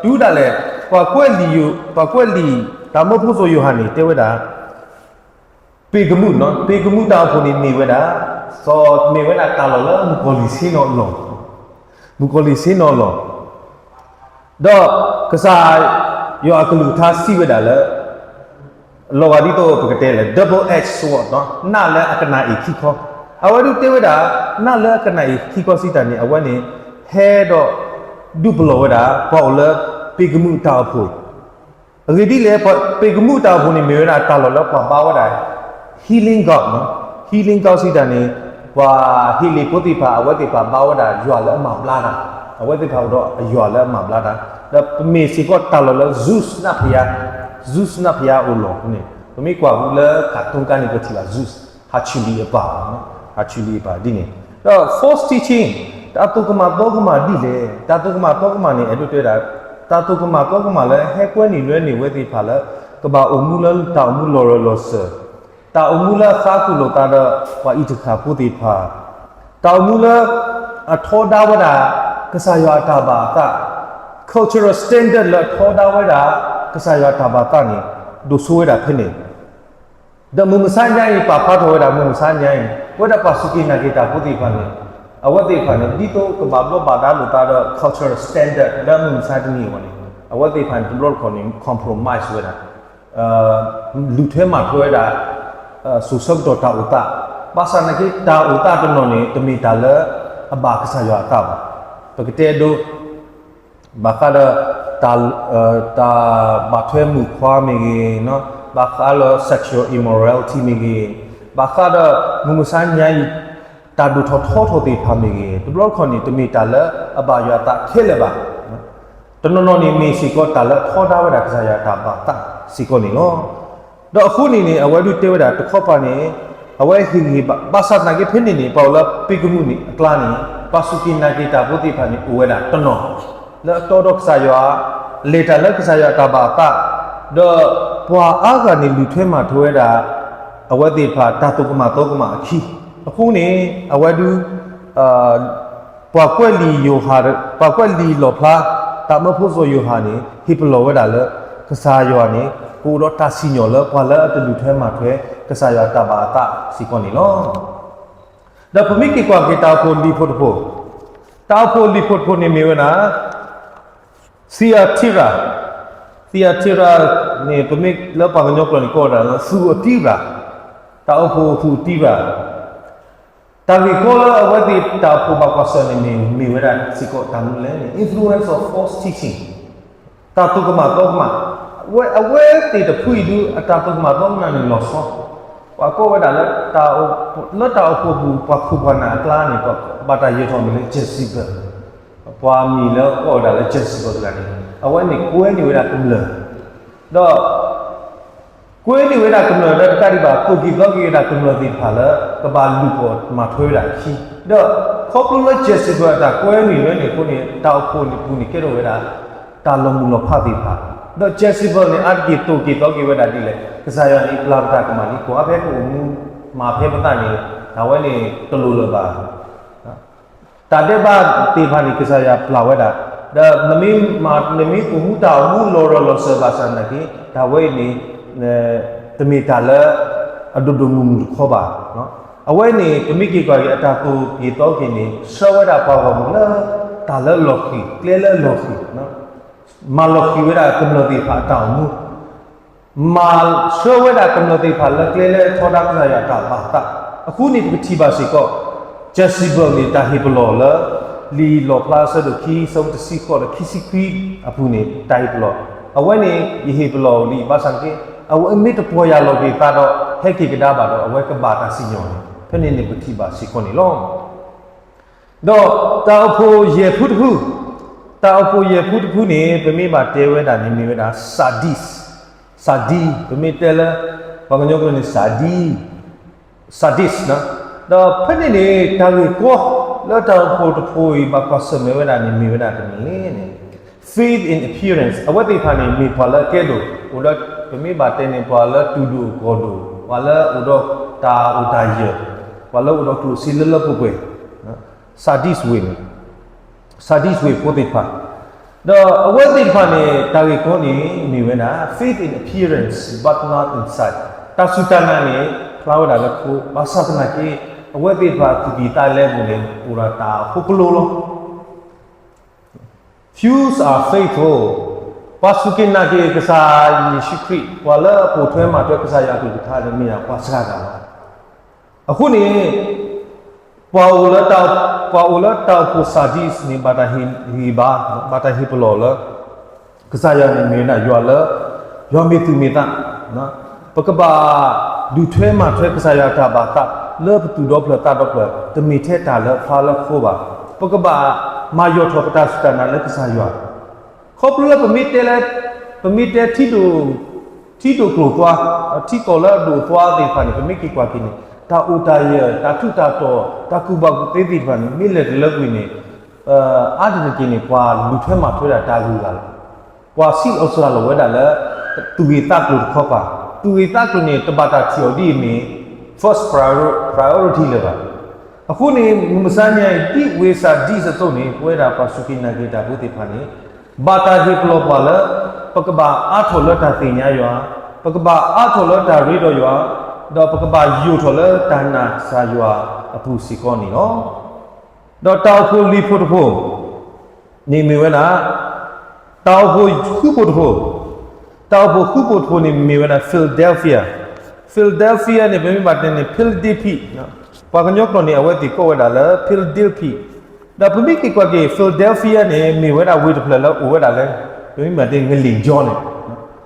ဒီးတုၤဒၣ်လဲာ် ပှၤကွဲးလံာ်ယိၤ, ပှၤကွဲးလံာ် တၢ်မၢဖိစီၤယိၤဟၣ်န့ၣ် တဲဝဲဒၣ် ပ့ၢ်ကမူၣ်, ပ့ၢ်ကမူၣ်တၢ်အိၣ်ဖှိၣ်န့ၣ်မ့ၢ်ဝဲဒၣ်, မ့ၢ်ဝဲဒၣ်တၢ်လီၢ်လၢမုၣ်ကီၤလံၢ်ဆ့ၣ်နီၤအလီၢ်, မုၣ်ကီၤလံၢ်ဆ့ၣ်နီၤအလီၢ် ဒီးကစၢ်ယွၤအကလုၢ်ကထါစံးဝဲဒၣ်လၢ လီၤဂာ်ဒ်သိးပကတဲလၢ double edged sword နးလၢအကနၣ်အ့ၣ်ခံခီ, အဝဲဒၣ်တဲဝဲဒၣ် နးလၢအကနၣ်အ့ၣ်ခံခီစံးတၢ်န့ၣ် အဝဲန့ၣ် ဟဲဒီးဒုးပလီၢ်ဝဲဒၣ် ပှၤအိၣ်လၢပ့ၢ်ကမူၣ်တၢ်အိၣ်ဖှိၣ်အံၤ, အဂ့ၢ်ဒ်လဲၣ်, ပ့ၢ်ကမူၣ်တၢ်အိၣ်ဖှိၣ်န့ၣ်မ့ၢ်ဝဲဒၣ်တၢ်လီၢ်လၢပှၤဘါဝဲဒၣ် healing God, healing God စံးတၢ်န့ၣ် ပှၤဟ့လ့ၣ်ဖိသ့ၣ်တဖၣ် အဝဲသ့ၣ်တဖၣ်ဘါဝဲဒၣ်ယွၤလၢအမၤဘျါတၢ်, အဝဲသ့ၣ်တဖၣ်အိၣ်ဒီးယွၤလၢအမၤဘျါတၢ်, ဒီးပမ့ၢ်စ့ၢ်ကီးတၢ်လီၢ်လၢ Zeus နးဖယါ, Zeus နးဖယါအိၣ်လီၢ်န့ၣ် ပမ့ၢ်ကွၢ်ဃုာ်လၢ cartoon ကါန့ၣ် ပထံၣ်ဘၣ် Zeus, ဟးဆူလံအပၢ်, ဟးဆူလံအပၢ်ဒ်န့ၣ်, ဒီး false teaching တၢ်သိၣ်ကမၣ်သီကမၣ်ဒ်လဲၣ်, တၢ်သိၣ်ကမၣ်သီကမၣ်န့ၣ် အဲၣ်ဒိးတဲဝဲဒၣ် တၢ်သိၣ်ကမၣ်သီကမၣ်လၢဟဲကွဲနုာ်လွဲနုာ်ဝဲသ့ၣ်တဖၣ်လၢ ကဘၣ်အိၣ်မူလၢတၢ်အိၣ်မူလီၤရၢၢ်လီၤစၢၤ, တၢ်အိၣ်မူလၢအသးကူၣ်လိာ်သးဒီးပှၤအံးတဃၣ်ဖိသ့ၣ်တဖၣ်, တၢ်အိၣ်မူလၢ အထီဒါဝဲဒၣ် ကစၢ်ယွၤအတၢ်ဘၣ်အသး, cultural standard လၢအထီဒါဝဲဒၣ် ကစၢ်ယွၤအတၢ်ဘၣ်သးန့ၣ် ဒိၣ်စိဝဲဒၣ်ဖဲန့ၣ် ဒီးမုၢ်မဆါညါအံၤ ပာ်ဖျါထီၣ်ဝဲဒၣ် မုၢ်မဆါညါအံၤ ပဝဲဒၣ်ပှၤစူၢ်က့ၤနာ်က့ၤတၢ်ဖိသ့ၣ်တဖၣ်န့ၣ် အဝဲသ့ၣ်တဖၣ်န့ၣ် ဒ်သိးကဘၣ်ဘျီးဘၣ်ဒါလိာ်သးဒီး cultural standard လၢမုၢ်မဆါတနံၤအံၤန့ၣ် အဝဲသ့ၣ်တဖၣ်န့ၣ် တဘျီတခီၣ်န့ၣ် compromise ဝဲဒၣ် လုၢ်ထွဲမၤထွဲဝဲဒၣ် စိၤဆၢကတီၢ်တၢ်အိၣ်သး, ဘၣ်ဆၣ်သနာ်က့ တၢ်အိၣ်သးတနီၤန့ၣ် တမ့ၢ်တၢ်လၢအဘၣ်ကစၢ်ယွၤအသးဘၣ်. ပကတဲဒိ ဘၣ်ဃးဒီး တၢ် တၢ်ဘၣ်ထွဲမုၣ်ခွါမ့ၢ်ဂ့ၤ, ဘၣ်ဃးလၢ sexual immorality မ့ၢ်ဂ့ၤ, ဘၣ်ဃးဒီးမုၢ်မဆါညါအံၤ တၢ်ဒိၣ်ထီၣ်ထီထီၣ်သ့ၣ်တဖၣ်မ့ၢ်ဂ့ၤ, တဘျီတခီၣ်န့ၣ် တမ့ၢ်တၢ်လၢအဘၣ်ယွၤအသးခဲလၢာ်ဘၣ်. တနီၤနီၤန့ၣ်မ့ၢ်စ့ၢ်ကီးတၢ်လၢအထီဒါဝဲဒၣ်ကစၢ်ယွၤအတၢ်ဘၣ်သးစ့ၢ်ကီးန့ၣ်လီၤ. ဒီးအဃိန့ၣ်န့ၣ် အဝဲဒၣ်တဲဝဲဒၣ်တခီပၤန့ၣ် အဝဲဟ့ၣ်ဂံၢ်ဘၣ် ဘၣ်ဆၣ်သနာ်က့ဖဲန့ၣ်န့ၣ် ပှၤအိၣ်လၢပ့ၢ်ကမူၣ်န့ၣ်အကျါန့ၣ် ပှၤစူၢ်က့ၤနာ်က့ၤတၢ်ဖိသ့ၣ်တဖၣ်န့ၣ် အိၣ်ဝဲဒၣ်တနီၤ လၢအတီဒီးကစၢ်ယွၤ, လဲၤတၢ်လၢကစၢ်ယွၤအတၢ်ဘၣ်အသး, ဒီးပှၤအါဂၤန့ၣ် လုၢ်ထွဲမၤထွဲဝဲဒၣ် အဝဲသ့ၣ်တဖၣ်တၢ်သိၣ်ကမၣ်သီကမၣ်အခံ, အဃိန့ၣ် အဝဲဒၣ် ပှၤကွဲးလံာ်ယိၤဟၣ်, ပှၤကွဲးလံာ်လီၣ်ဖျါ တၢ်မၢဖိစီၤယိၤဟၣ်န့ၣ် ဟ့ၣ်ပလီၢ်ဝဲဒၣ်လၢ ကစၢ်ယွၤန့ၣ် ကအိၣ်ဒီးတၢ်စံၣ်ညီၣ်လၢပှၤလၢအတလုၢ်ထွဲမၤထွဲ ကစၢ်ယွၤတၢ်ဘၣ်အသးစ့ၢ်ကီးန့ၣ်လီၤ. ဒီးပမ့ၢ်က့ၤကွၢ်က့ၤတၢ်အိၣ်ဖှိၣ်လံာ်ဖိတဖှိၣ်, တၢ်အိၣ်ဖှိၣ်လံာ်ဖိတဖှိၣ်န့ၣ်မ့ၢ်ဝဲဒၣ် Thyatira, Thyatira န့ၣ် ပမ့ၢ်လၢပှၤကညီကျိာ်န့ၣ် ကိးဝဲဒၣ်လၢ သူၣ်အတံရၣ်, တၢ်အိၣ်ဖှိၣ်သူၣ်အတံရၣ်, တၢ်ဂ့ၢ်ကီလၢအဝဲသ့ၣ်တၢ်အိၣ်ဖှိၣ်ဘၣ်ကွၢ်ဆၢၣ်န့ၣ်မ့ၢ် မ့ၢ်ဝဲဒၣ်စ့ၢ်ကီးတၢ်မနုၤလဲၣ်န့ၣ် influence of false teaching, တၢ်သိၣ်ကမၣ်သီကမၣ်, အဝဲသ့ၣ်တဖုအံၤဒု အတၢ်သိၣ်ကမၣ်သီကမၣ်န့ၣ်လီၤဆီ, ပှၤကိးဝဲဒၣ်လၢ လၢတၢ်အိၣ်ဖှိၣ်ပူၤ ပှၤခိၣ်ပှၤနၢ်အကျါန့ၣ် ဘၣ်တၢ်ယဲၢ်ထီၣ်မ့ၢ်လၢ Jezebel, ပှၤမံၤလၢကိးဝဲဒၣ်လၢ Jezebel တဂၤန့ၣ် အဝဲန့ၣ်ကွဲန့ၢ်ဝဲဒၣ်ကမျၢၢ်, ဒီး ကွဲန့ၢ်ဝဲဒၣ်ကမျၢၢ်ဒီးတကးဒံးဘၣ် သိၣ်က့ၤသီက့ၤဝဲဒၣ်ကမျၢၢ်သ့ၣ်တဖၣ်လၢ ကဘၣ်လုၢ်ပာ်မၤထွဲဝဲဒၣ်အခံ, ဒီးခီဖျိလၢ Jezebel အတၢ်ကွဲန့ၢ်လွဲန့ၢ်အဃိန့ၣ် တၢ်အိၣ်ဖှိၣ်န့ၣ်ပူၤန့ၣ်ကဲထီၣ်ဝဲဒၣ် တၢ်လီၤမုၢ်လီၤဖးသ့ၣ်တဖၣ်, ဒီး Jezebel န့ၣ် အါတက့ၢ်သိၣ်က့ၤသီက့ၤဝဲဒၣ်ဒ်လဲၣ်, ကစၢ်ယွၤန့ၣ်ပျၢ်ပတၢ်ကမၣ်လံ, ကွၢ်အါဖဲပအိၣ်မူမၤဖဲပသးန့ၣ် အဝဲန့ၣ်တလိၣ်လၢၤဘၣ် တၢ်ဒဲးဘးသ့ၣ်တဖၣ်န့ၣ် ကစၢ်ယွၤပျၢ်ဝဲဒၣ်, ဒီးနမ့ၢ်မၤ နမ့ၢ်အိၣ်မူတၢ်အိၣ်မူလီၤရၢၢ်လီၤစၢၤဘၣ်ဆၣ်သနာ်က့ တၢ်ဝဲအံၤန့ၣ် တမ့ၢ်တၢ်လၢ အဒိၣ်ဒိၣ်မုၢ်မုၢ်တခီဘၣ်. အဝဲန့ၣ် ပမ့ၢ်က့ၤကွၢ်က့ၤအတၢ်သိၣ်က့ၤသီက့ၤန့ၣ် ဆှၢဝဲဒၣ်ပှၤဂီၢ်မုၢ်လၢ တၢ်လၢလီၢ်ဃံၤ ကျဲလၢလီၢ်ဃံၤ မၤလီၤဃံၤဝဲဒၣ်ကမျၢၢ်သ့ၣ်တဖၣ်အတၢ်အိၣ်မူ မၤဆှၢဝဲဒၣ်ကမျၢၢ်သ့ၣ်တဖၣ်လၢကျဲလၢအထီဒါကစၢ်ယွၤအတၢ်ဘၣ်သး, အဃိန့ၣ် ပကထံၣ်ဘၣ်စ့ၢ်ကီး Jezebel န့ၣ် တၢ်ဟ့ၣ်ပလီၢ်လၢ လံာ်လီၣ်ဖျါအဆၢဒိၣ်ခံ ဆၢဖိတဆံဃိးဒီးခံဆံခွံအပူၤန့ၣ် တၢ်ဟ့ၣ်ပလီၢ်, အဝဲန့ၣ် ယဟ့ၣ်ပလီၢ်လံ ဘၣ်ဆၣ်က့ အဝဲမ့ၢ်တပီၢ်ယၢ်လီၤက့ၤသးဒီး ဟဲက့ၤကဒါဘၣ်ဒီး အဝဲကဘၣ်တၢ်စံၣ်ညီၣ်န့ၣ် ဖဲန့ၣ်န့ၣ်ပထံၣ်ဘၣ်စ့ၢ်ကီးန့ၣ်လီၤ. ဒီးတၢ်အိၣ်ဖှိၣ်ယဲၢ်ဖုတဖု, တၢ်အိၣ်ဖှိၣ်ယဲၢ်ဖုတဖုန့ၣ် ပမ့ၢ်ဘၣ်တဲဝဲဒၣ်န့ၣ် မ့ၢ်ဝဲဒၣ် Sardis, Sardis ပမ့ၢ်တဲလၢ ပှၤကညီကျိာ်န့ၣ် Sardis, Sardis ဒီးဖဲန့ၣ်န့ၣ် တၢ်ဂ့ၢ်ကီလၢတၢ်အိၣ်ဖှိၣ်တဖှိၣ်အံၤ ဘၣ်ကွၢ်ဆၢၣ်မဲာ်ဝဲဒၣ်န့ၣ် မ့ၢ်ဝဲဒၣ်တမံၤန့ၣ် faith in appearance အဝဲသ့ၣ်တဖၣ်န့ၣ် မ့ၢ်ပှၤလၢအကဲဒိၣ် အိၣ်ဒီး ပမ့ၢ်ဘၣ်တဲန့ၣ် ပှၤလၢတူၢ်ဒိၣ်ကီၢ်ဒိၣ် ပှၤလၢအိၣ်ဒီးတၢ်အိၣ်တၢ်ယၢၤ ပှၤလၢအိၣ်ဒီးကျိၣ်စ့လၢလၢပှဲၤပှဲၤ Sardis ဝ့ၢ်န့ၣ် Sardis ဝ့ၢ်ဖိသ့ၣ်တဖၣ်, ဒီးအဝဲသ့ၣ်တဖၣ်န့ၣ် တၢ်ဂ့ၢ်ကီန့ၣ် မ့ၢ်ဝဲဒၣ် faith in appearance but not in sight တၢ်စူၢ်တၢ်နာ်န့ၣ် ဖျါဝဲဒၣ်လၢခိ ဘၣ်ဆၣ်သနာ်က့ အဝဲသ့ၣ်တဖၣ်သူၣ်ကံၢ်သးလဲပူၤန့ၣ် အိၣ်ဒီးတၢ်ဖိကလိလီၤ. Few are faithful ပှၤစူၢ်က့ၤနာ်က့ၤကစၢ်ယ့ၣ်ၡူးခရံာ် ပှၤလၢအပိာ်ထွဲမၤထွဲကစၢ်ယွၤအကလုၢ်ကထါန့ၣ် မ့ၢ်ဒၣ်ပှၤစှၤဂၤလီၤ. အဃိန့ၣ် ပှၤအိၣ်လၢတၢ်အိၣ်ဖှိၣ် Sardis န့ၣ် ဘၣ်တၢ်ဟ့ၣ်ဂံၢ်ဘါ ဘၣ်တၢ်ဟ့ၣ်ပလီၢ်လၢ ကစၢ်ယွၤန့ၣ်မ့ၢ်ဝဲဒၣ်ယွၤလၢ ယွၤမ့ၢ်သူၣ်မ့ၢ်သး, ပကဘၣ်ဒုးထွဲမၤထွဲကစၢ်ယွၤအတၢ်ဘၣ်သး လၢပသူၣ်ဒီဖျၢၣ်သးဒီဖျၢၣ် တမ့ၢ်ထဲတၢ်လၢဖျါလၢခိဘၣ်. ပကဘၣ်မၤယီၢ်ထီၣ်ပတၢ်စူၢ်တၢ်နာ်လၢကစၢ်ယွၤ ခီဖျိလၢပမ့ၢ်တဲလၢ ပမ့ၢ်တဲ ထံဒိၣ်ကျိၣ်သွါ, ထံကီၢ်လၢအဒိၣ်အသွါသ့ၣ်တဖၣ်န့ၣ် ပမ့ၢ်က့ၤကွၢ်က့ၤန့ၣ် တၢ်အိၣ်တၢ်ယၢၤ တၢ်ထူးတၢ်တီၤ တၢ်ကူၣ်ဘၣ်ကူၣ်သ့သ့ၣ်တဖၣ်န့ၣ် မ့ၢ်လဲၤတလၢကွံာ်န့ၣ် အါတက့ၢ်န့ၣ် ပှၤလူၤထွဲမၤထွဲဒၣ်တၢ်ဂုၤအဂၤလီၤ. ပှၤစံးလီၤစှၤလီၤဝဲဒၣ်လၢ သူၣ်ဂ့ၤသးကျိၤတခီပၤ, သူၣ်ဂ့ၤသးကျိၤန့ၣ် တဘၣ်တၢ်ထံၣ်အီၤဒ်အမ့ၢ် first priority လၢၤဘၣ်. အဃိန့ၣ် မုၢ်မဆါညါအံၤ ဒ်ဝ့ၢ် Sardis အသိးန့ၣ် ပဝဲဒၣ်ပှၤစူၢ်က့ၤနာ်က့ၤတၢ်ဖိသ့ၣ်တဖၣ်န့ၣ် ဘၣ်တၢ်ဟ့ၣ်ပလီၢ်ပှၤလၢ ပကဘၣ်အါထီၣ်လၢတၢ်သ့ၣ်ညါယွၤ, ပကဘၣ်အါထီၣ်လၢတၢ်ရ့ဒီးယွၤ, ဒီးပကဘၣ်ယိၢ်ထီၣ်လၢတၢ်နာ်ကစၢ်ယွၤအပူၤစ့ၢ်ကီးန့ၣ်လီၤ. ဒီးတၢ်အိၣ်ဖှိၣ်လွံၢ်ဖုတဖု န့ၣ်မ့ၢ်ဝဲဒၣ် တၢ်အိၣ်ဖှိၣ်ဃုဖုတဖု, တၢ်အိၣ်ဖှိၣ်ဃုဖုတဖုန့ၣ်မ့ၢ်ဝဲဒၣ် Philadelphia, Philadelphia န့ၣ် ပမ့ၢ်ဘၣ်တဲန့ၣ် ဖံလဒ့ဖံ, ပှၤကညီကျိာ်န့ၣ် အဝဲသ့ၣ်ကိးဝဲဒၣ်လၢ ဖံလဒ့ဖံ, ဒီးပမ့ၢ်က့ၤကွၢ်က့ၤ Philadelphia န့ၣ် မ့ၢ်ဝဲဒၣ်ဝ့ၢ်တဖျၢၣ်လၢအိၣ်ဝဲဒၣ်လၢ ပမ့ၢ်ဘၣ်တဲ ငလံာ်ကၠီန့ၣ်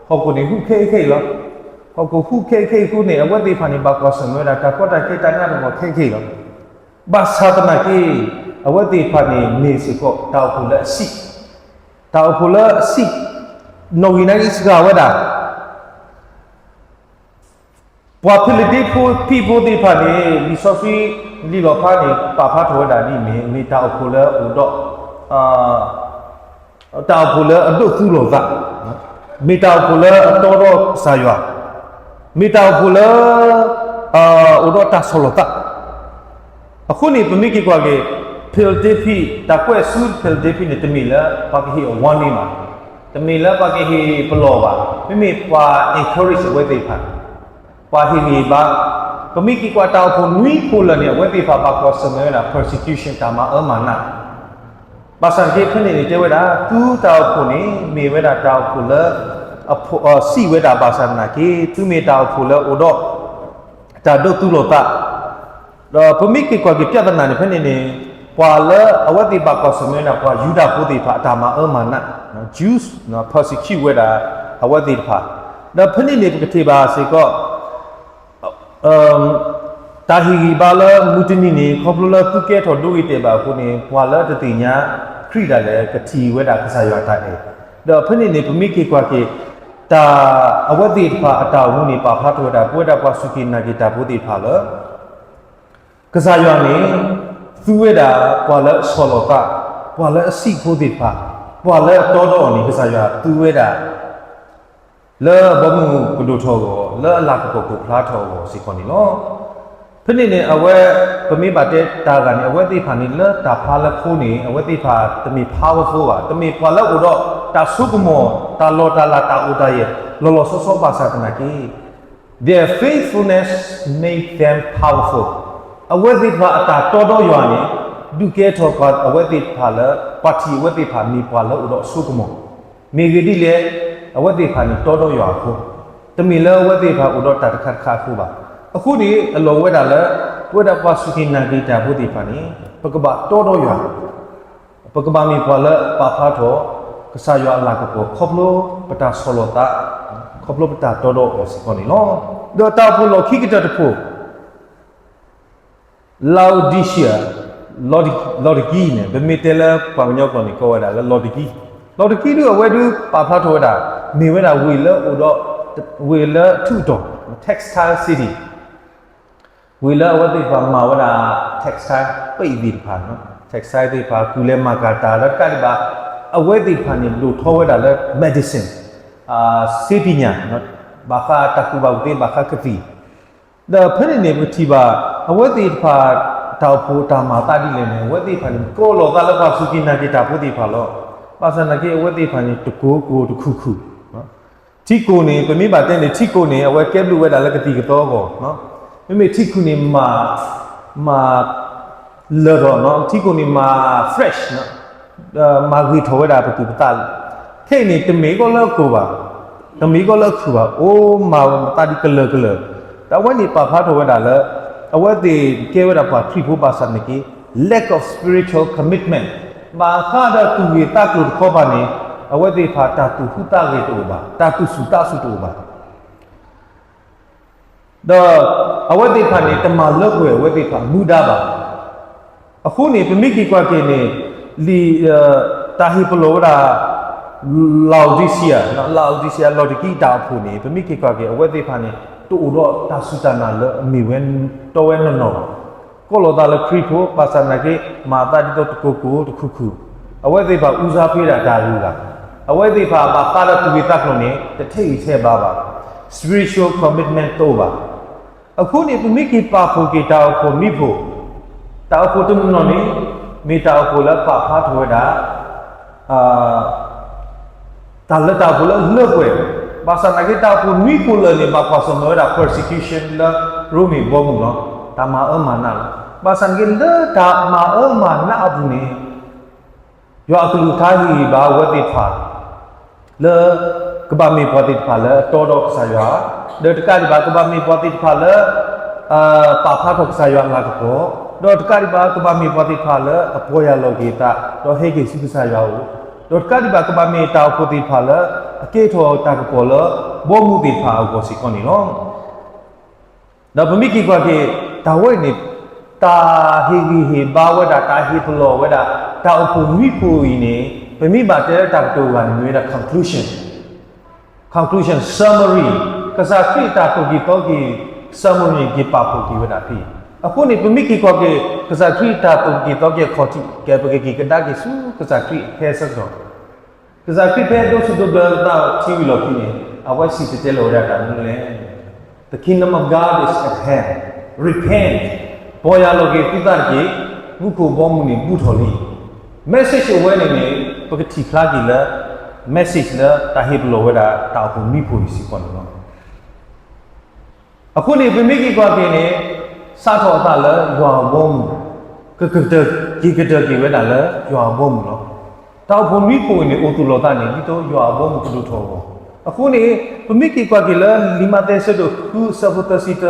ဟီၣ်ခိၣ်န့ၣ် ဟူးခဲအံၤခဲအံၤလီၤ. ဟီၣ်ခိၣ်ဟူးခဲအံၤခဲအံၤအဃိန့ၣ် အဝဲသ့ၣ်တဖၣ်န့ၣ် ဘၣ်ကွၢ်ဆၢၣ်မဲာ်ဝဲဒၣ် တၢ်ကီတၢ်ခဲတၢ်နးတၢ်ဖှီၣ်ခဲအံၤခဲအံၤလီၤ. ဘၣ်ဆၣ်သနာ်က့ အဝဲသ့ၣ်တဖၣ်န့ၣ် မ့ၢ်စ့ၢ်ကီး တၢ်အိၣ်ဖှိၣ်လၢအဆံး, တၢ်အိၣ်ဖှိၣ်လၢအဆံး, နီၣ်ဂံၢ်နါဂံၢ်စှၤဝဲဒၣ် ပှၤဖံလဒ့ဖံဖိသ့ၣ်တဖၣ်န့ၣ် လံာ်စီဆှံ လံာ်လီၣ်ဖျါန့ၣ် ပာ်ဖျါထီၣ်ဝဲဒၣ်ဒ်အမ့ၢ် မ့ၢ်တၢ်အိၣ်ဖှိၣ်လၢအအိၣ်ဒီး တၢ်အိၣ်ဖှိၣ်လၢအဒိးသူလီၤသး, မ့ၢ်တၢ်အိၣ်ဖှိၣ်လၢအတီဒီးကစၢ်ယွၤ, မ့ၢ်တၢ်အိၣ်ဖှိၣ်လၢ အိၣ်ဒီးတၢ်ဆီၣ်လီၤသး. အဃိန့ၣ် ပမ့ၢ်က့ၤကွၢ်က့ၤ ဖံလဒ့ဖံ တၢ်ကွဲးဆူဖံလဒ့ဖံန့ၣ် တမ့ၢ်လၢပှၤကဟ့ၣ်အီၤ warning ဘၣ်, တမ့ၢ်လၢပှၤကဟ့ၣ်ပလီၢ်ဘၣ်, မ့မ့ၢ်ပှၤ encourage အဝဲသ့ၣ်တဖၣ် ပှၤဟ့ၣ်ဂံၢ်ဘါ, ပမ့ၢ်က့ၤကွၢ်တၢ်အိၣ်ဖှိၣ်နွံဖုလၢာ်န့ၣ် အဝဲသ့ၣ်တဖၣ်ဘၣ်ကွၢ်ဆၢၣ်မဲာ်ဝဲဒၣ် persecution တၢ်မၤအၢမၤနး, ဘၣ်ဆၣ်က့ ဖဲန့ၣ်န့ၣ်တဲဝဲဒၣ် သုတၢ်အိၣ်ဖှိၣ်န့ၣ် မ့ၢ်ဝဲဒၣ်တၢ်အိၣ်ဖှိၣ်လၢ အဆံးဝဲဒၣ်ဘၣ်ဆၣ်သနာ်က့ သုမ့ၢ်တၢ်အိၣ်ဖှိၣ်လၢအိၣ်ဒီး တၢ်ဒိးသူလီၤသး ဒီးပမ့ၢ်က့ၤကွၢ်က့ၤ ပြဿနာ န့ၣ် ဖဲန့ၣ်န့ၣ် ပှၤလၢအဝဲသ့ၣ်ဘၣ်ကွၢ်ဆၢၣ်မဲာ်ဝဲဒၣ် ပှၤယူဒၤဖိသ့ၣ်တဖၣ်အတၢ်မၤအၢမၤနး, Jews persecute ဝဲဒၣ် အဝဲသ့ၣ်တဖၣ်, ဒီးဖဲန့ၣ်န့ၣ် ပကထံၣ်ဘၣ်စ့ၢ်ကီး တၢ်ဟ့ၣ်ဂံၢ်ဘါလၢမုၢ်တနံၤန့ၣ် ခီဖျိလၢသုကဲထီၣ်ဒိဂ့ၤတဲာ်ဘၣ်အဃိန့ၣ် ပှၤလၢတသ့ၣ်ညါခရံာ်ဒၣ်လဲာ် ကထံၣ်ဝဲဒၣ်ကစၢ်ယွၤအတၢ်အဲၣ်, ဒီးဖဲန့ၣ်န့ၣ် ပမ့ၢ်က့ၤကွၢ်က့ၤ တၢ်အဝဲသ့ၣ်တဖၣ်အတၢ်အိၣ်မူန့ၣ် ပာ်ဖျါထီၣ်ဝဲဒၣ် ပဝဲဒၣ်ပှၤစူၢ်က့ၤနာ်က့ၤတၢ်ဖိသ့ၣ်တဖၣ်လၢ ကစၢ်ယွၤန့ၣ် သူဝဲဒၣ်ပှၤလၢအဆီၣ်လီၤသး, ပှၤလၢအဆံးဖိသ့ၣ်တဖၣ်, ပှၤလၢအတီဒီးအီၤန့ၣ် ကစၢ်ယွၤသူဝဲဒၣ် လၢအဘီမုၢ်ကဒိၣ်ထီၣ်အဂီၢ်, လၢအလၤကပီၤကအိၣ်ဖျါထီၣ်အဂီၢ်စ့ၢ်ကီးန့ၣ်လီၤ. ဖဲန့ၣ်န့ၣ် အဝဲ ပမ့ၢ်ဘၣ်တဲတၢ်ဂၤန့ၣ် အဝဲသ့ၣ်တဖၣ်န့ၣ် လၢတၢ်ဖျါလၢခိန့ၣ် အဝဲသ့ၣ်တဖၣ်တမ့ၢ် powerful ဘၣ်, တမ့ၢ်ပှၤလၢအိၣ်ဒီးတၢ်ဆိကမိၣ် တၢ်လီၢ်တၢ်လၤ တၢ်အိၣ်တၢ်ယၢၤ လီၤလီၤဆီဆီဘၣ်ဆၣ်သနာ်က့ Their faithfulness made them powerful. အဝဲသ့ၣ်တဖၣ်အတၢ်တီဒီးယွၤန့ၣ် ဒုးကဲထီၣ်ပှၤအဝဲသ့ၣ်တဖၣ်လၢ ပှၤထံၣ်အဝဲသ့ၣ်တဖၣ်မ့ၢ်ပှၤလၢအိၣ်ဒီးအဆိကမိၣ်, မ့ၢ်ဂ့ၢ်ဒ်လဲၣ် အဝဲသ့ၣ်တဖၣ်န့ၣ်တီဒီးယွၤအဃိ, တမ့ၢ်လၢအဝဲသ့ၣ်တဖၣ်အိၣ်ဒီးတၢ်တခါတခါအဃိဘၣ်. အဃိန့ၣ် အလီၢ်ဝဲဒၣ်လၢ ပဝဲဒၣ်ပှၤစူၢ်က့ၤနာ်က့ၤတၢ်ဖိသ့ၣ်တဖၣ်န့ၣ် ပကဘၣ်တီဒီးယွၤ ပကဘၣ်မ့ၢ်ပှၤလၢပာ်ဖျါထီၣ် ကစၢ်ယွၤအလၤကပီၤ ခီဖျိပတၢ်ဆီၣ်လီၤသး, ခီဖျိပတၢ်တီဒီးအီၤစ့ၢ်ကီးန့ၣ်လီၤ. ဒီးတၢ်အိၣ်ဖှိၣ်လီၢ်ခံကတၢၢ်တဖၣ် Laodicea, လီၤတကံန့ၣ် ပမ့ၢ်တဲလၢပှၤကညီကျိာ်န့ၣ် ကိးဝဲဒၣ်လၢလီၤတကံ, လီၤတကံဒုအဝဲဒုပာ်ဖျါထီၣ်ဝဲဒၣ် မ့ၢ်ဝဲဒၣ်ဝ့ၢ်လၢအိၣ်ဒီး ဝ့ၢ်လၢထူးတီၤ textile city, ဝ့ၢ်လၢအဝဲသ့ၣ်တဖၣ်မၤဝဲဒၣ် textile ပ့းသ့ၣ်တဖၣ်, textile သ့ၣ်တဖၣ် ကူၣ်လဲၤမၤကၤတၢ် ဒီးတကးဒံးဘၣ် အဝဲသ့ၣ်တဖၣ်န့ၣ် ဒိၣ်ထီၣ်ဝဲဒၣ်လၢ medicine, ဆေးပညာ, ဘၣ်ဃးတၢ်ကူၣ်ဘၣ်ကူၣ်သ့ ဘၣ်ဃးကသံၣ်, ဒီးဖဲန့ၣ်န့ၣ် ပကထံၣ်ဘၣ် အဝဲသ့ၣ်တဖၣ် တၢ်အိၣ်ဖှိၣ်တၢ်မၤသးဒ်လဲၣ်န့ၣ် အဝဲသ့ၣ်တဖၣ်န့ၣ် ကိးလီၤသးလၢပှၤစူၢ်က့ၤနာ်က့ၤတၢ်ဖိသ့ၣ်တဖၣ်လီၤ. ဘၣ်ဆၣ်သနာ်က့ အဝဲသ့ၣ်တဖၣ်န့ၣ် တကိၤကိၤတခူၣ်ခူၣ်, ထံကိၢ်န့ၣ် ပမ့ၢ်ဘၣ်တဲန့ၣ် ထံကိၢ်န့ၣ် အဝဲကဲဘျုးဝဲဒၣ်လၢကသံၣ်ကသီအဂီၢ်, မ့မ့ၢ်ထံခိၣ်န့ၣ် မၤ မၤ လၢာ်ထီၣ်, ထံခိၣ်န့ၣ်မၤ fresh, မၤဂ့ၤထီၣ်ဝဲဒၣ်ပသူၣ်ပသး, ခဲအံၤန့ၣ် တမ့ၢ်ကီးလၢအကိၢ်ဘၣ်, တမ့ၢ်ကီးလၢအခုၣ်ဘၣ်, အိၣ်မၤသးဒ်ကလၢာ်ကလၢာ်, ဒီးအဝဲန့ၣ်ပာ်ဖျါထီၣ်ဝဲဒၣ်လၢ အဝဲသ့ၣ်ကဲဝဲဒၣ်ပှၤခရံာ်ဖိဘၣ်ဆၣ်သနာ်က့ lack of spiritual commitment, ဘၣ်ဃးဒီးသူၣ်ဂ့ၢ်သးကျိၤတခီပၤန့ၣ် အဝဲသ့ၣ်တဖၣ်တၢ်သူၣ်ဟူးသးဂဲၤတအိၣ်ဘၣ်, တၢ်သူၣ်ဆူၣ်သးဆူၣ်တအိၣ်ဘၣ် ဒီးအဝဲသ့ၣ်တဖၣ်န့ၣ် တမၤလၢပှဲၤအဝဲသ့ၣ်တဖၣ်မူဒါဘၣ်. အဃိန့ၣ် ပမ့ၢ်က့ၤကွၢ်က့ၤန့ၣ် လံာ် တၢ်ဟ့ၣ်ပလီၢ်ဝဲဒၣ် Laodicea, Laodicea လီၤတကံတၢ်အိၣ်ဖှိၣ်န့ၣ် ပမ့ၢ်က့ၤကွၢ်က့ၤ အဝဲသ့ၣ်တဖၣ်န့ၣ် တအိၣ်ဒီးတၢ်စူၢ်တၢ်နာ်လၢအမ့ၢ်ဝဲတီဝဲနီၢ်နီၢ်ဘၣ်. ကိးလီၤသးလၢခရံာ်ဖိ ဘၣ်ဆၣ်သနာ်က့ မၤသးဒ်သိးတကိၤကိၤတခူၣ်ခူၣ်, အဝဲသ့ၣ်တဖၣ် ဦးစားပေး ဒၣ်တၢ်ဂ့ၤဂၤ, အဝဲသ့ၣ်တဖၣ်ဘၣ်ဃးဒီးသူၣ်ဂ့ၢ်သးကျိၤန့ၣ် တထဲအံၤထဲဘၣ်ဘၣ်, spiritual commitment တအိၣ်ဘၣ်. အဃိန့ၣ် ပမ့ၢ်က့ၤပာ်ဖှိၣ်က့ၤတၢ်အိၣ်ဖှိၣ်နွံဖှိၣ်, တၢ်အိၣ်ဖှိၣ်တနီၤနီၤန့ၣ် မ့ၢ်တၢ်အိၣ်ဖှိၣ်လၢပာ်ဖျါထီၣ်ဝဲဒၣ် တၢ်လၢတၢ်အိၣ်ဖှိၣ်လၢလၢပှဲၤ, ဘၣ်ဆၣ်သနာ်က့ တၢ်အိၣ်ဖှိၣ်နွံဖှိၣ်လၢာ်န့ၣ် ဘၣ်ကွၢ်ဆၢၣ်မဲာ်ဝဲဒၣ် persecution လၢရိမ့ၤဘီမုၢ်လီၤ. တၢ်မၤအၢမၤနးလီၤ. ဘၣ်ဆၣ်သနာ်က့ လၢတၢ်မၤအၢမၤနးအပူၤန့ၣ် ယွၤအကလုၢ်ကထါဟ့ၣ်ဂံၢ်ဘါအဝဲသ့ၣ်တဖၣ် လၢ ကဘၣ်မ့ၢ်ပှၤသ့ၣ်တဖၣ်လၢအတီဒီးကစၢ်ယွၤ, ဒီးတကးဒံးဘၣ် ကဘၣ်မ့ၢ်ပှၤသ့ၣ်တဖၣ်လၢ ပာ်ဖျါထီၣ်ကစၢ်ယွၤအလၤကပီၤ, ဒီးတကးဒံးဘၣ် ကဘၣ်မ့ၢ်ပှၤသ့ၣ်တဖၣ်လၢအပီၢ်ယၢ်လီၤက့ၤအသး ဒီးဟဲက့ၤဆူကစၢ်ယွၤအအိၣ်, ဒီးတကးဒံးဘၣ် ကဘၣ်မ့ၢ်တၢ်အိၣ်ဖှိၣ်သ့ၣ်တဖၣ်လၢ အကဲထီၣ်တၢ်ကပီၤလၢ ဘီမုၢ်သ့ၣ်တဖၣ်အဂီၢ်စ့ၢ်ကီးန့ၣ်လီၤ. ဒီးပမ့ၢ်က့ၤကွၢ်က့ၤ တၢ်ဝဲအံၤန့ၣ် တၢ်ဟ့ၣ်ဂံၢ်ဟ့ၣ်ဘါဝဲဒၣ် တၢ်ဟ့ၣ်ပလီၢ်ဝဲဒၣ် တၢ်အိၣ်ဖှိၣ်နွံဖှိၣ်အံၤန့ၣ် ပမ့ၢ်ဘၣ်တဲလၢတၢ်ကတိၤတဂၤန့ၣ် မ့ၢ်ဝဲဒၣ် conclusion, conclusion summary, ကစၢ်ခရံာ်အတၢ်သိၣ်က့ၤသီက့ၤ summary န့ၣ် က့ၤပာ်ဖှိၣ်က့ၤဝဲဒၣ်ဖဲအံၤ. အဃိန့ၣ် ပမ့ၢ်က့ၤကွၢ်က့ၤ ကစၢ်ခရံာ်အတၢ်သိၣ်က့ၤသီက့ၤအခီၣ်ထံး ကဲပကက့ၤကဒါက့ၤဆူကစၢ်ခရံာ်အဟဲအဆၢကတီၢ် ကစၢ်ခရံာ်ဖဲဒိးဆူၣ်ဒိးဘျၢသးထံဝံၤအလီၢ်ခံန့ၣ် အဝဲစံၣ်တဲၤတဲလီၤဝဲဒၣ်တၢ်မနုၤလဲၣ်. The kingdom of God is at hand. Repent. ပီၢ်ယၢ်လီၤက့ၤသုသးတက့ၢ်. မူခိၣ်ဘီမုၢ်န့ၣ်ဘူးထီၣ်လံ. message အဝဲန့ၣ်န့ၣ် ပကထံၣ်ဖျါက့ၤလၢ message လၢတၢ်ဟ့ၣ်ပလီၢ်ဝဲဒၣ် တၢ်အိၣ်ဖှိၣ်နွံဖှိၣ်အံၤစ့ၢ်ကီးန့ၣ်လီၤ. အဃိန့ၣ် ပမ့ၢ်က့ၤကွၢ်က့ၤန့ၣ် စးထီၣ်အသးလၢယွၤအဘီအမုၢ်, ကကတၢၢ်က့ၤကတၢၢ်က့ၤဝဲဒၣ်လၢယွၤအဘီအမုၢ်လီၤ. တၢ်အိၣ်ဖှိၣ်နွံဖှိၣ်အံၤန့ၣ် အိၣ်သူၣ်လီၤသးန့ၣ် ဒ်သိးယွၤအဘီအမုၢ်ကဒိၣ်ထီၣ်အဂီၢ်. အဃိန့ၣ် ပမ့ၢ်က့ၤကွၢ်က့ၤလၢလံာ်မးသဲအဆၢဒိၣ်ဃုအဆၢဖိသၢဆံတၢ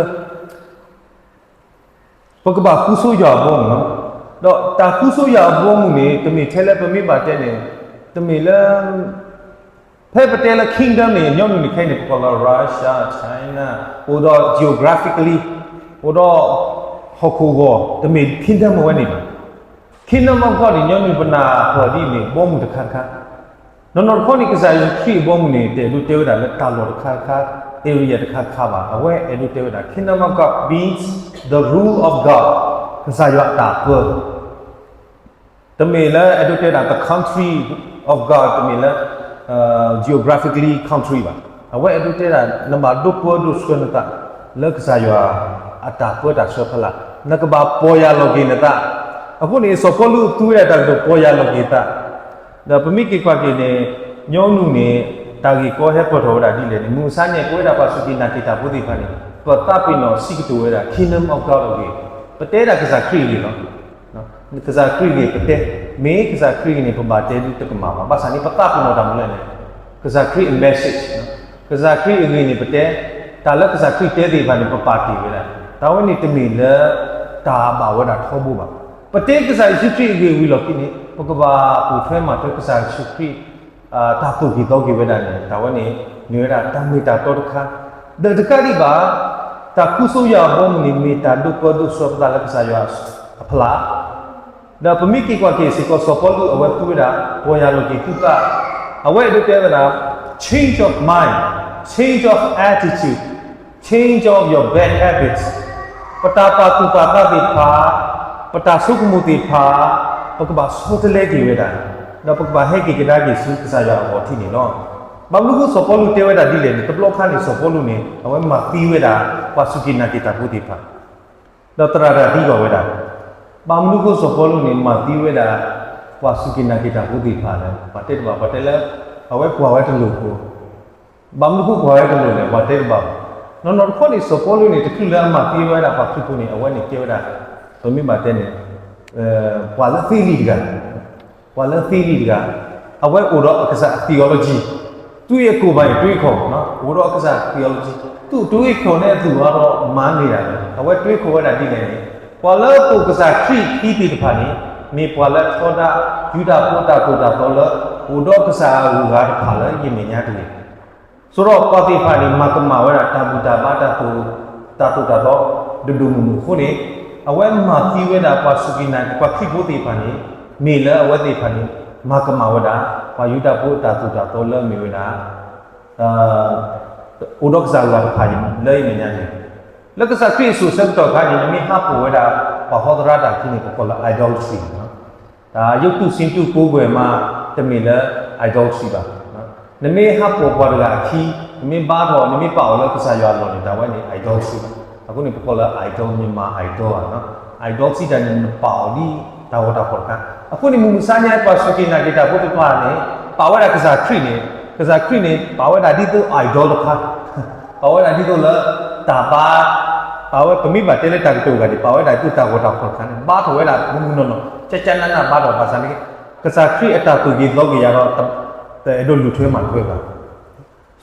ပကဘၣ်ဃူဆိယွၤအဘီအမုၢ်လီၤ. ဒီးတၢ်ဃူဆိယွၤအဘီအမုၢ်န့ၣ် တမ့ၢ်ထဲလၢပမ့ၢ်ဘၣ်တဲန့ၣ် တမ့ၢ်လၢ ဖဲပတဲလၢ kingdom န့ၣ် ညီနုၢ်န့ၣ်ခဲအံၤန့ၣ် ပကိးလၢ Russia, China, အိၣ်ဒီး geographically, အိၣ်ဒီးဟီၣ်ခိၣ်ဂီၤ, တမ့ၢ် kingdom အဝဲန့ၣ်ဘၣ်. Kingdom of God န့ၣ် ညီနုၢ်ပနၢ်ပၢၢ်ဒ်အမ့ၢ် ဘီမုၢ်တခါတခါ, နီၢ်နီၢ်တခီန့ၣ် ကစၢ်ယ့ၣ်ၡူးခရံာ်အဘီမုၢ်န့ၣ် တအဲၣ်ဒိးတဲဝဲဒၣ်လၢတၢ်လီၢ်တခါတခါ, area တခါတခါဘၣ်. အဝဲအဲၣ်ဒိးတဲဝဲဒၣ် Kingdom of God means the rule of God, ကစၢ်ယွၤအတၢ်ပၢ တမ့ၢ်လၢအဲၣ်ဒိးတဲဒၣ် the country of God, တမ့ၢ်လၢ geographically country ဘၣ်. အဝဲအဲၣ်ဒိးတဲဒၣ် နဘၣ်ဒိပၢဒိဆှၢနသး လၢကစၢ်ယွၤအတၢ်ပၢတၢ်ဆှၢဖီလာ်, နကဘၣ်ပီၢ်ယၢ်လီၤက့ၤနသး. အဃိန့ၣ် စီၤပီလူးသူဝဲဒၣ်တၢ်ကတိၤပီၢ်ယၢ်လီၤက့ၤသး, ဒီးပမ့ၢ်က့ၤကွၢ်က့ၤန့ၣ် ညီနုၢ်န့ၣ် တၢ်ဂ့ၢ်ကီဟဲပၢၢ်ထီၣ်ဝဲဒၣ်ဒ်လဲၣ်န့ၣ် မုၢ်မဆါန့ၣ် ပဝဲဒၣ်ပှၤစူၢ်က့ၤနာ်က့ၤတၢ်ဖိသ့ၣ်တဖၣ်န့ၣ် ပသးပ့ၤနီၣ်စံးကတိၤဝဲဒၣ် Kingdom of God အဂ့ၢ်, ပတဲဒၣ်ကစၢ်ခရံာ်အဂ့ၢ်လီၤ. ကစၢ်ခရံာ်အဂ့ၢ်ပတဲ, မ့ၢ်ကစၢ်ခရံာ်အဂ့ၢ်န့ၣ် ပဘၣ်တဲဒ်တကမၣ်ဘၣ်. ဘၣ်ဆၣ်န့ၣ် ပသးပ့ၤနီၣ်တၢ်မနုၤလဲၣ်န့ၣ် ကစၢ်ခရံာ်အ message, ကစၢ်ခရံာ်အဂ့ၢ်န့ၣ် ပတဲ, တၢ်လၢကစၢ်ခရံာ်တဲသ့ၣ်တဖၣ်န့ၣ် ပပာ်တ့ၢ်ဝဲဒၣ်. တၢ်ဝဲန့ၣ်တမ့ၢ်လၢ တၢ်ဘၣ်ဝဲဒၣ်ထီဘိဘၣ်. ပတဲကစၢ်ယ့ၣ်ၡူးခရံာ်အဂ့ၢ်ဝံၤအလီၢ်ခံန့ၣ် ပကဘၣ်ပိာ်ထွဲမၤထွဲကစၢ်ယ့ၣ်ၡူးခရံာ် တၢ်သိၣ်က့ၤသီက့ၤဝဲဒၣ်န့ၣ် တၢ်ဝဲန့ၣ် မ့ၢ်ဝဲဒၣ်တၢ်မ့ၢ်တၢ်တီတခါ, ဒီးတကးဒံးဘၣ် တၢ်ခူစိယွၤအဘီအမုၢ်န့ၣ် မ့ၢ်တၢ်ဒိးပၢဒိးဆှၢပသးလၢကစၢ်ယွၤအဖီလာ် ဒီးပမ့ၢ်က့ၤကွၢ်က့ၤစ့ၢ်ကီး စီၤပီလူးအဝဲသူဝဲဒၣ် ပီၢ်ယၢ်လီၤက့ၤသုသး, အဝဲအဲၣ်ဒိးတဲဝဲဒၣ် change of mind, change of attitude, change of your bad habits, ပတၢ်ပာ်သူၣ်ပာ်သးသ့ၣ်တဖၣ်, ပတၢ်ဆိကမိၣ်သ့ၣ်တဖၣ်, ပကဘၣ်ဆီတလဲက့ၤဝဲဒၣ်, ဒီးပကဘၣ်ဟဲက့ၤကဒါက့ၤဆူကစၢ်ယွၤအဂီၢ်ထံးန့ၣ်လီၤ. ဘၣ်မနုၤဃိစီၤပီလူးတဲဝဲဒၣ်ဒ်လဲၣ်န့ၣ် တဘျီခါန့ၣ် စီၤပီလူးန့ၣ် အဝဲမၤသံဝဲဒၣ် ပှၤစူၢ်က့ၤနာ်က့ၤတၢ်ဖိသ့ၣ်တဖၣ် ဒီးသရၣ်တၢ်သံဘၣ်ဝဲဒၣ်, ဘၣ်မနုၤဃိစီၤပီလူးန့ၣ် မၤသံဝဲဒၣ် ပှၤစူၢ်က့ၤနာ်က့ၤတၢ်ဖိသ့ၣ်တဖၣ်လဲၣ်, ပှၤတဲတဘၣ် ပှၤတဲလၢ အဝဲကွၢ်ဝဲတလိၤဖိ, ဘၣ်မနုၤဃိကွၢ်ဝဲတလိၤလဲၣ် ပှၤတဲတဘၣ်ဘၣ်. နီၢ်နီၢ်တခီန့ၣ် စီၤပီလူးန့ၣ် တချုးလၢအမၤသံဝဲဒၣ်ပှၤခရံာ်ဖိန့ၣ် အဝဲန့ၣ်ကဲဝဲဒၣ် ပမ့ၢ်ဘၣ်တဲန့ၣ် ပှၤလၢသ့လံတဂၤ, ပှၤလၢသ့လံတဂၤ, အဝဲအိၣ်ဒီးအကစၢ် theology, သူ့ရဲ့ကိုယ်ပိုင်အတွေးအခေါ်, အိၣ်ဒီးအကစၢ် theology, သူ့အတွေးအခေါ်န့ၣ်အသိးဒီးမၤန့ၢ်ဒၣ်, အဝဲတွေးခိးဝဲဒၣ်ဒ်လဲၣ်န့ၣ်, ပှၤလၢအပိာ်ကစၢ်ခရံာ်ခံသ့ၣ်တဖၣ်န့ၣ် မ့ၢ်ပှၤလၢအထီဒါ ယူဒၤဖိတၢ်သိၣ်တၢ်သီလၢ အိၣ်ဒီးကစၢ်အဂုၤအဂၤတဖၣ်လၢယမဲာ်ညါတဂ့ၤ ဆိုတော့ ပှၤသ့ၣ်တဖၣ်န့ၣ် မၤကမၣ်ဝဲဒၣ်တၢ်ဘူၣ်တၢ်ဘါ တၢ်သိၣ်တၢ်သီ ဒိၣ်ဒိၣ်မုၢ်မုၢ်အဃိန့ၣ်, အဝဲမၤသံဝဲဒၣ်ပှၤစူၢ်က့ၤနာ်က့ၤ ပှၤခရံာ်ဖိသ့ၣ်တဖၣ်န့ၣ် မ့ၢ်လၢအဝဲသ့ၣ်တဖၣ်န့ၣ် မၤကမၣ်ဝဲဒၣ် ပှၤယူဒၤဖိတၢ်သိၣ်တၢ်သီလၢမ့ၢ်ဝဲဒၣ် အိၣ်ဒီးကစၢ်အဂုၤအဂၤတဖၣ်လၢယမဲာ်ညါန့ၣ်, လၢကစၢ်ခရံာ်အစိၤဆၢကတီၢ်အခါန့ၣ် နမ့ၢ်ဟးပိာ်ဝဲဒၣ် ပှၤဟီသရၣ်တၢ်ခံန့ၣ် ပကိးလၢ idolatry န့ၣ် တၢ်ယုၢ်တူၢ်စံတူၢ်ကိးကွဲၢ်မး တမ့ၢ်လၢ idolatry ဘၣ်. နမ့ၢ်ဟးပိာ်ပှၤတဂၤအခံ, နမ့ၢ်ဘါထီၣ် နမ့ၢ်ပာ်အီၤလၢကစၢ်ယွၤအလီၢ်န့ၣ် တၢ်ဝဲန့ၣ် idolatry ဘၣ်. အဃိန့ၣ် ပကိးလၢ idol မြန်မာ idol ဘၣ်. idolatry တၢ်န့ၣ် နပာ်အီၤဒ်တၢ်ဂီၤတၢ်ဖီၣ်တခါ. အဃိန့ၣ် မုၢ်မဆါညါ ပှၤစူၢ်က့ၤနာ်က့ၤတၢ်ဖိသ့ၣ်တဖၣ်န့ၣ် ပာ်ဝဲဒၣ်ကစၢ်ခရံာ်န့ၣ်, ကစၢ်ခရံာ်န့ၣ် ပာ်ဝဲဒၣ်ဒ်သိး idol တခါ ပာ်ဝဲဒၣ်ဒ်သိးလၢ တၢ်ဘါ, ပာ်ဝဲပမ့ၢ်ဘၣ်တဲလၢတၢ်ကတိၤတဂၤန့ၣ် ပာ်ဝဲဒၣ်ဒ်သိးတၢ်ဂီၤတၢ်ဖီၣ်တခါန့ၣ် ဘါထီၣ်ဝဲဒၣ်မုၢ်မုၢ်နီၢ်နီၢ် ကကနနဘါထီၣ်ဘၣ်ဆၣ်န့ၣ် ကစၢ်ခရံာ်အတၢ်သိၣ်က့ၤသီက့ၤယၤဒီး တအဲၣ်ဒိးလူၤထွဲမၤထွဲဘၣ်.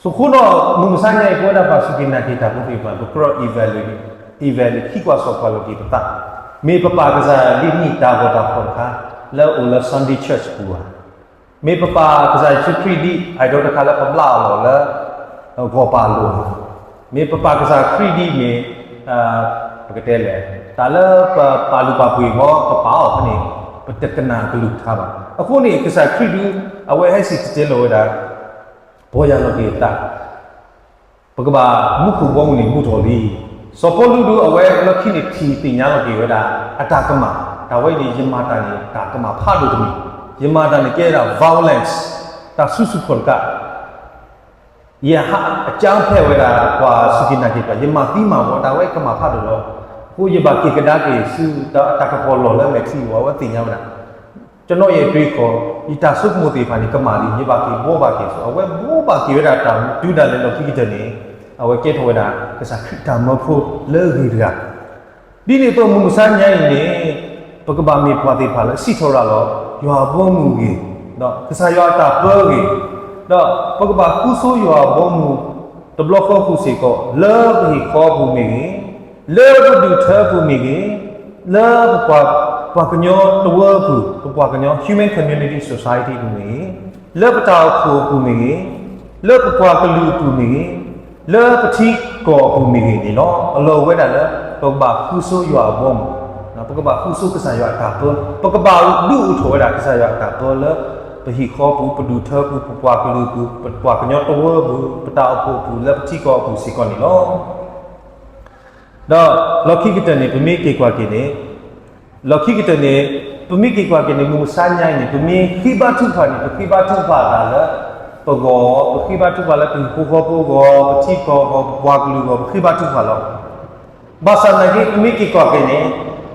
ဆိဃိဒီး မုၢ်မဆါညါအံၤ ပဝဲဒၣ်ပှၤစူၢ်က့ၤနာ်က့ၤတၢ်ဖိသ့ၣ်တဖၣ် ပကြၢး evaluate, evaluate ခံကွၢ်စီၣ်ကွၢ်လီၤက့ၤပသး, မ့ၢ်ပပာ်ကစၢ်ယွၤဒ်န့ၣ်တၢ်ဂီၤတၢ်ဖီၣ်တခါ လၢအအိၣ်လၢ Sunday church ပူၤဧါ, မ့ၢ်ပပာ်ကစၢ်ယ့ၣ်ၡူးခရံာ်ဒ် idol တခါလၢပဘျါအီၤလီၤလၢ ဂီၤပၤအလိၤဧါ, မ့ၢ်ပပာ်ကစၢ်ခရံာ်ဒ်မ့ၢ် ပကတဲလဲၣ် တၢ်လၢပပာ်လုၢ်ပာ်ပှ့ၤဃီ ပပာ်အီၤဖဲန့ၣ် ပတကနၣ်အကလုၢ်ကထါဘၣ်. အဃိန့ၣ် ကစၢ်ခရံာ်ဒု အဝဲဟဲစံၣ်တဲၤတဲလီၤဝဲဒၣ် ပီၢ်ယၢ်လီၤက့ၤအသး ပကဘၣ်မူခိၣ်ဘီမုၢ်န့ၣ်မူထီၣ်လံ. စီၤပီလူးဒု အဝဲလီၢ်ခံန့ၣ်ထံၣ်သ့ၣ်ညါလီၤက့ၤဝဲဒၣ် အတၢ်ကမၣ်, တၢ်ဝဲအံၤန့ၣ် ယမၤတၢ်န့ၣ် တၢ်ကမၣ်ဖးဒိၣ်တမံၤ, ယမၤတၢ်န့ၣ်ကဲဒၣ် violence, တၢ်စုဆူၣ်ခီၣ်တကး ယဟးအကၠါဖဲဝဲဒၣ်ပှၤစူၢ်က့ၤနာ်က့ၤတၢ်, ယမၤသံမၤဝီ တၢ်ဝဲကမၣ်ဖးဒိၣ်လီၤ. အဃိယဘၣ်က့ၤကဒါက့ၤဆူ တၢ်ကပီၤလီၢ်လၢမဲာ်ချံအဂီၢ် အဝဲသ့ၣ်ညါဝဲဒၣ် ကျွန်တော်ရဲ့အတွေးအခေါ်, ယတၢ်ဆိကမိၣ်သ့ၣ်တဖၣ်န့ၣ် ကမၣ်လံ, ယဘၣ်က့ၤဘှီဘၣ်က့ၤအီၤ, အဝဲဘှီဘၣ်က့ၤဝဲဒၣ်တၢ်တုၤဒၣ်လဲာ်လီၢ်ခံကတၢၢ်န့ၣ်, အဝဲကဲထီၣ်ဝဲဒၣ် ကစၢ်ခရံာ်တၢ်မၢဖိလၢအဂ့ၤတဂၤ ဒ်န့ၣ်အသိးမုၢ်မဆါညါအံၤန့ၣ်, ပကဘၣ်မ့ၢ်ပှၤသ့ၣ်တဖၣ်လၢစံးထီၣ်ရၤလီၤ ယွၤအဘီအမုၢ်အဂ့ၢ်, ဒီးကစၢ်ယွၤအတၢ်ပၢအဂ့ၢ်, ဒီးပကဘၣ်ဃုဆိယွၤအဘီအမုၢ် တဘျီဃီဃုာ်စ့ၢ်ကီး လၢပဟံၣ်ဃီပူၤမ့ၢ်ဂ့ၤ, လၢပဒူၣ်ထၢပူၤမ့ၢ်ဂ့ၤ, လၢပပှၤကညီတဝၢပူၤ, ပပှၤကညီ human community society ပူၤမ့ၢ်ဂ့ၤ, လၢပတၢ်အိၣ်ဖှိၣ်အပူၤမ့ၢ်ဂ့ၤ, လၢပပှၤကလုာ်အပူၤမ့ၢ်ဂ့ၤ, လၢပထံကီၢ်အပူၤမ့ၢ်ဂ့ၤန့ၣ်လီၤ. အလီၢ်ဝဲဒၣ်လၢ ပကဘၣ်ဃုဆိယွၤအဘီအမုၢ်, ပကဘၣ်ဃုဆိကစၢ်ယွၤအတၢ်ပၢ, ပကဘၣ်ဒုးအိၣ်ထီၣ်ဝဲဒၣ်ကစၢ်ယွၤအတၢ်ပၢလၢ ပဟံၣ်ဃီပူၤ, ပဒူၣ်ထၢပူၤ, ပပှၤကလုာ်ပူၤ, ပပှၤကညီတဝၢပူၤ, ပတၢ်အိၣ်ဖှိၣ်အပူၤ, လၢပထံကီၢ်အပူၤစ့ၢ်ကီးန့ၣ်လီၤ. ဒီးလီၢ်ခံကတၢၢ်န့ၣ် ပမ့ၢ်က့ၤကွၢ်က့ၤန့ၣ်, လီၢ်ခံကတၢၢ်န့ၣ် ပမ့ၢ်က့ၤကွၢ်က့ၤန့ၣ် မုၢ်မဆါညါအံၤန့ၣ် ပမ့ၢ်ဃ့ဘါထုကဖၣ်န့ၣ် ပဃ့ဘါထုကဖၣ်တၢ်လၢပဂီၢ်, ပဃ့ဘါထုကဖၣ်လၢပဟံၣ်ဖိဃီဖိအဂီၢ်, ပထံကီၢ်အဂီၢ်, ပပှၤကလုာ်အဂီၢ်, ပဃ့ဘါထုကဖၣ်လီၤ. ဘၣ်ဆၣ်သနာ်က့ ပမ့ၢ်က့ၤကွၢ်က့ၤန့ၣ်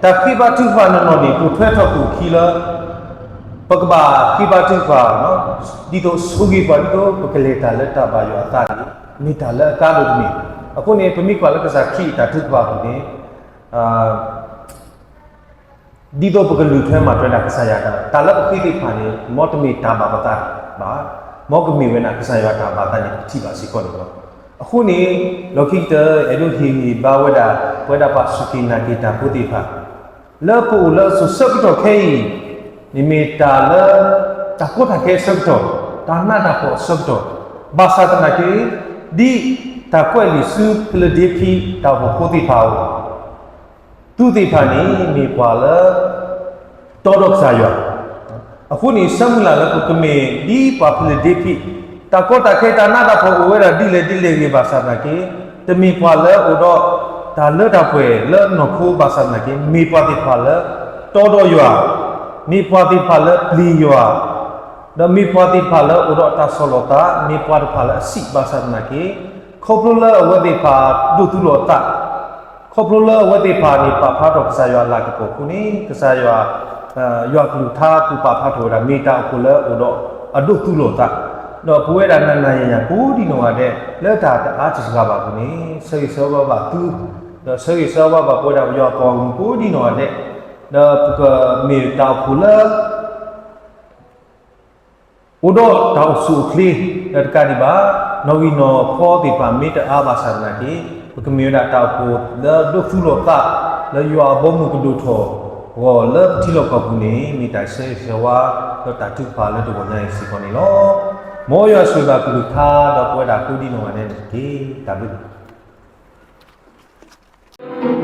တၢ်ဃ့ဘါထုကဖၣ်နီၢ်နီၢ်န့ၣ် ပိာ်ထွဲထီၣ်ကွံာ်အခံလၢ ပကဘၣ်ဃ့ဘါထုကဖၣ် ဒ်သိးဆိၣ်ဂ့ၤပှၤ ဒ်သိးပကလဲၤတၢ်လၢတၢ်ဘၣ်ယွၤအသးန့ၣ် မ့ၢ်တၢ်လၢအကါဒိၣ်တမံၤ. အဃိန့ၣ် ပမ့ၢ်ကွၢ်လၢကစၢ်ခရံာ်အတၢ်ထုကဖၣ်အပူၤန့ၣ် ဒ်သိးပကလူၤထွဲမၤထွဲဒၣ်ကစၢ်ယွၤတၢ်, တၢ်လၢပဃ့သ့ၣ်တဖၣ်န့ၣ် မ်တမ့ၢ်တၢ်ဘၣ်ပသးဘၣ်, မ်ကမ့ၢ်ဝဲဒၣ်ကစၢ်ယွၤတၢ်ဘၣ်သးန့ၣ် ပထံၣ်ဘၣ်စ့ၢ်ကီးန့ၣ်လီၤ. အဃိန့ၣ် လီၢ်ခံကတၢၢ် အဲၣ်ဒိးဟ့ၣ်ဂံၢ်ဘါဝဲဒၣ် ပဝဲဒၣ်ပှၤစူၢ်က့ၤနာ်က့ၤတၢ်ဖိသ့ၣ်တဖၣ် လၢပအိၣ်လၢအစိၤဆၢကတီၢ်ခဲအံၤ, မ့မ့ၢ်တၢ်လၢ တၢ်ကီတၢ်ခဲအဆၢကတီၢ်, တၢ်နးတၢ်ဖှီၣ်အဆၢကတီၢ်, ဘၣ်ဆၣ်သနာ်က့ ဒ်တၢ်ကွဲးလံာ်ဆူ ဖံလဒ့ဖံ တၢ်အိၣ်ဖှိၣ်ဖိသ့ၣ်တဖၣ်အအိၣ် သုသ့ၣ်တဖၣ်န့ၣ် မ့ၢ်ပှၤလၢ တီဒီးကစၢ်ယွၤ, အဃိန့ၣ် ဆၢမုၢ်လၢ်လၢပကမ့ၢ်ဒ်ပှၤဖံလဒ့ဖံ, တၢ်ကီတၢ်ခဲတၢ်နးတၢ်ဖှီၣ်အိၣ်ဝဲဒၣ်ဒ်လဲၣ်ဒ်လဲၣ်ဂ့ၤဘၣ်ဆၣ်သနာ်က့, တမ့ၢ်ပှၤလၢအိၣ်ဒီး တၢ်လၢတၢ်ပှဲၤလၢနီၢ်ခိဘၣ်ဆၣ်သနာ်က့ မ့ၢ်ပှၤသ့ၣ်တဖၣ်လၢ တီဒီးယွၤ, မ့ၢ်ပှၤသ့ၣ်တဖၣ်လၢပျံၤယွၤ, ဒီးမ့ၢ်ပှၤသ့ၣ်တဖၣ်လၢအိၣ်ဒီးတၢ်ဆီၣ်လီၤသး, မ့ၢ်ပှၤတဖၣ်လၢအဆံးဘၣ်ဆၣ်သနာ်က့, ခီဖျိလၢအဝဲသ့ၣ်တဖၣ်ဒိးသူလီၤအသး, ခီဖျိလၢအဝဲသ့ၣ်တဖၣ်န့ၣ် ပာ်ဖျါထီၣ်ကစၢ်ယွၤအလၤကပီၤအဃိန့ၣ် ကစၢ်ယွၤ ယွၤကလုၢ်ကထါပာ်ဖျါထီၣ်ဝဲဒၣ် မ့ၢ်တၢ်အိၣ်ဖှိၣ်လၢအိၣ်ဒီးအဒိးသူလီၤသး, ဒီးပဝဲဒၣ်နၤနၤယၤယၤကိးဒံနီၢ်ဂၤဒဲး လၢတၢ်တအါတစှၤဘၣ်အပူၤန့ၣ် ဆၢဂ့ၤဆၢဝါဘၣ်သု, ဒီးဆၢဂ့ၤဆၢဝါဘၣ်ပဝဲဒၣ်ပယီၤအပှၤဂီၢ်မုၢ်ကိးဒံနီၢ်ဂၤဒဲး, ဒီးပကမ့ၢ်တၢ်အိၣ်ဖှိၣ်လၢ အိၣ်ဒီးတၢ်အိၣ်ဆူၣ်အိၣ်ချ့, ဒီးတကးဒံးဘၣ် နီၣ်ဂံၢ်နီၣ်ဖီသ့ၣ်တဖၣ်မ့ၢ်တအါဘၣ်ဆၣ်သနာ်က့, ပကမ့ၢ်ဝဲဒၣ်တၢ်အိၣ်ဖှိၣ်လၢဒိးသူလီၤသး လၢယွၤအဘီအမုၢ်ကဒိၣ်ထီၣ်အဂီၢ်လၢပထံလီၢ်ကီၢ်ပူၤန့ၣ် မ့ၢ်တၢ်ဆၢဂ့ၤဆၢဝါ ဒီးတၢ်ထုကဖၣ်လၢတဂီၤညါအံၤစ့ၢ်ကီးန့ၣ်လီၤ. မ်ယွၤဆိၣ်ဂ့ၤဘၣ်ကလုၢ်ကထါ ဒီးပဝဲဒၣ်ကိးဒံနီၢ်ဂၤဒဲးန့ၣ်တက့ၢ်. တၢ်ဘျုး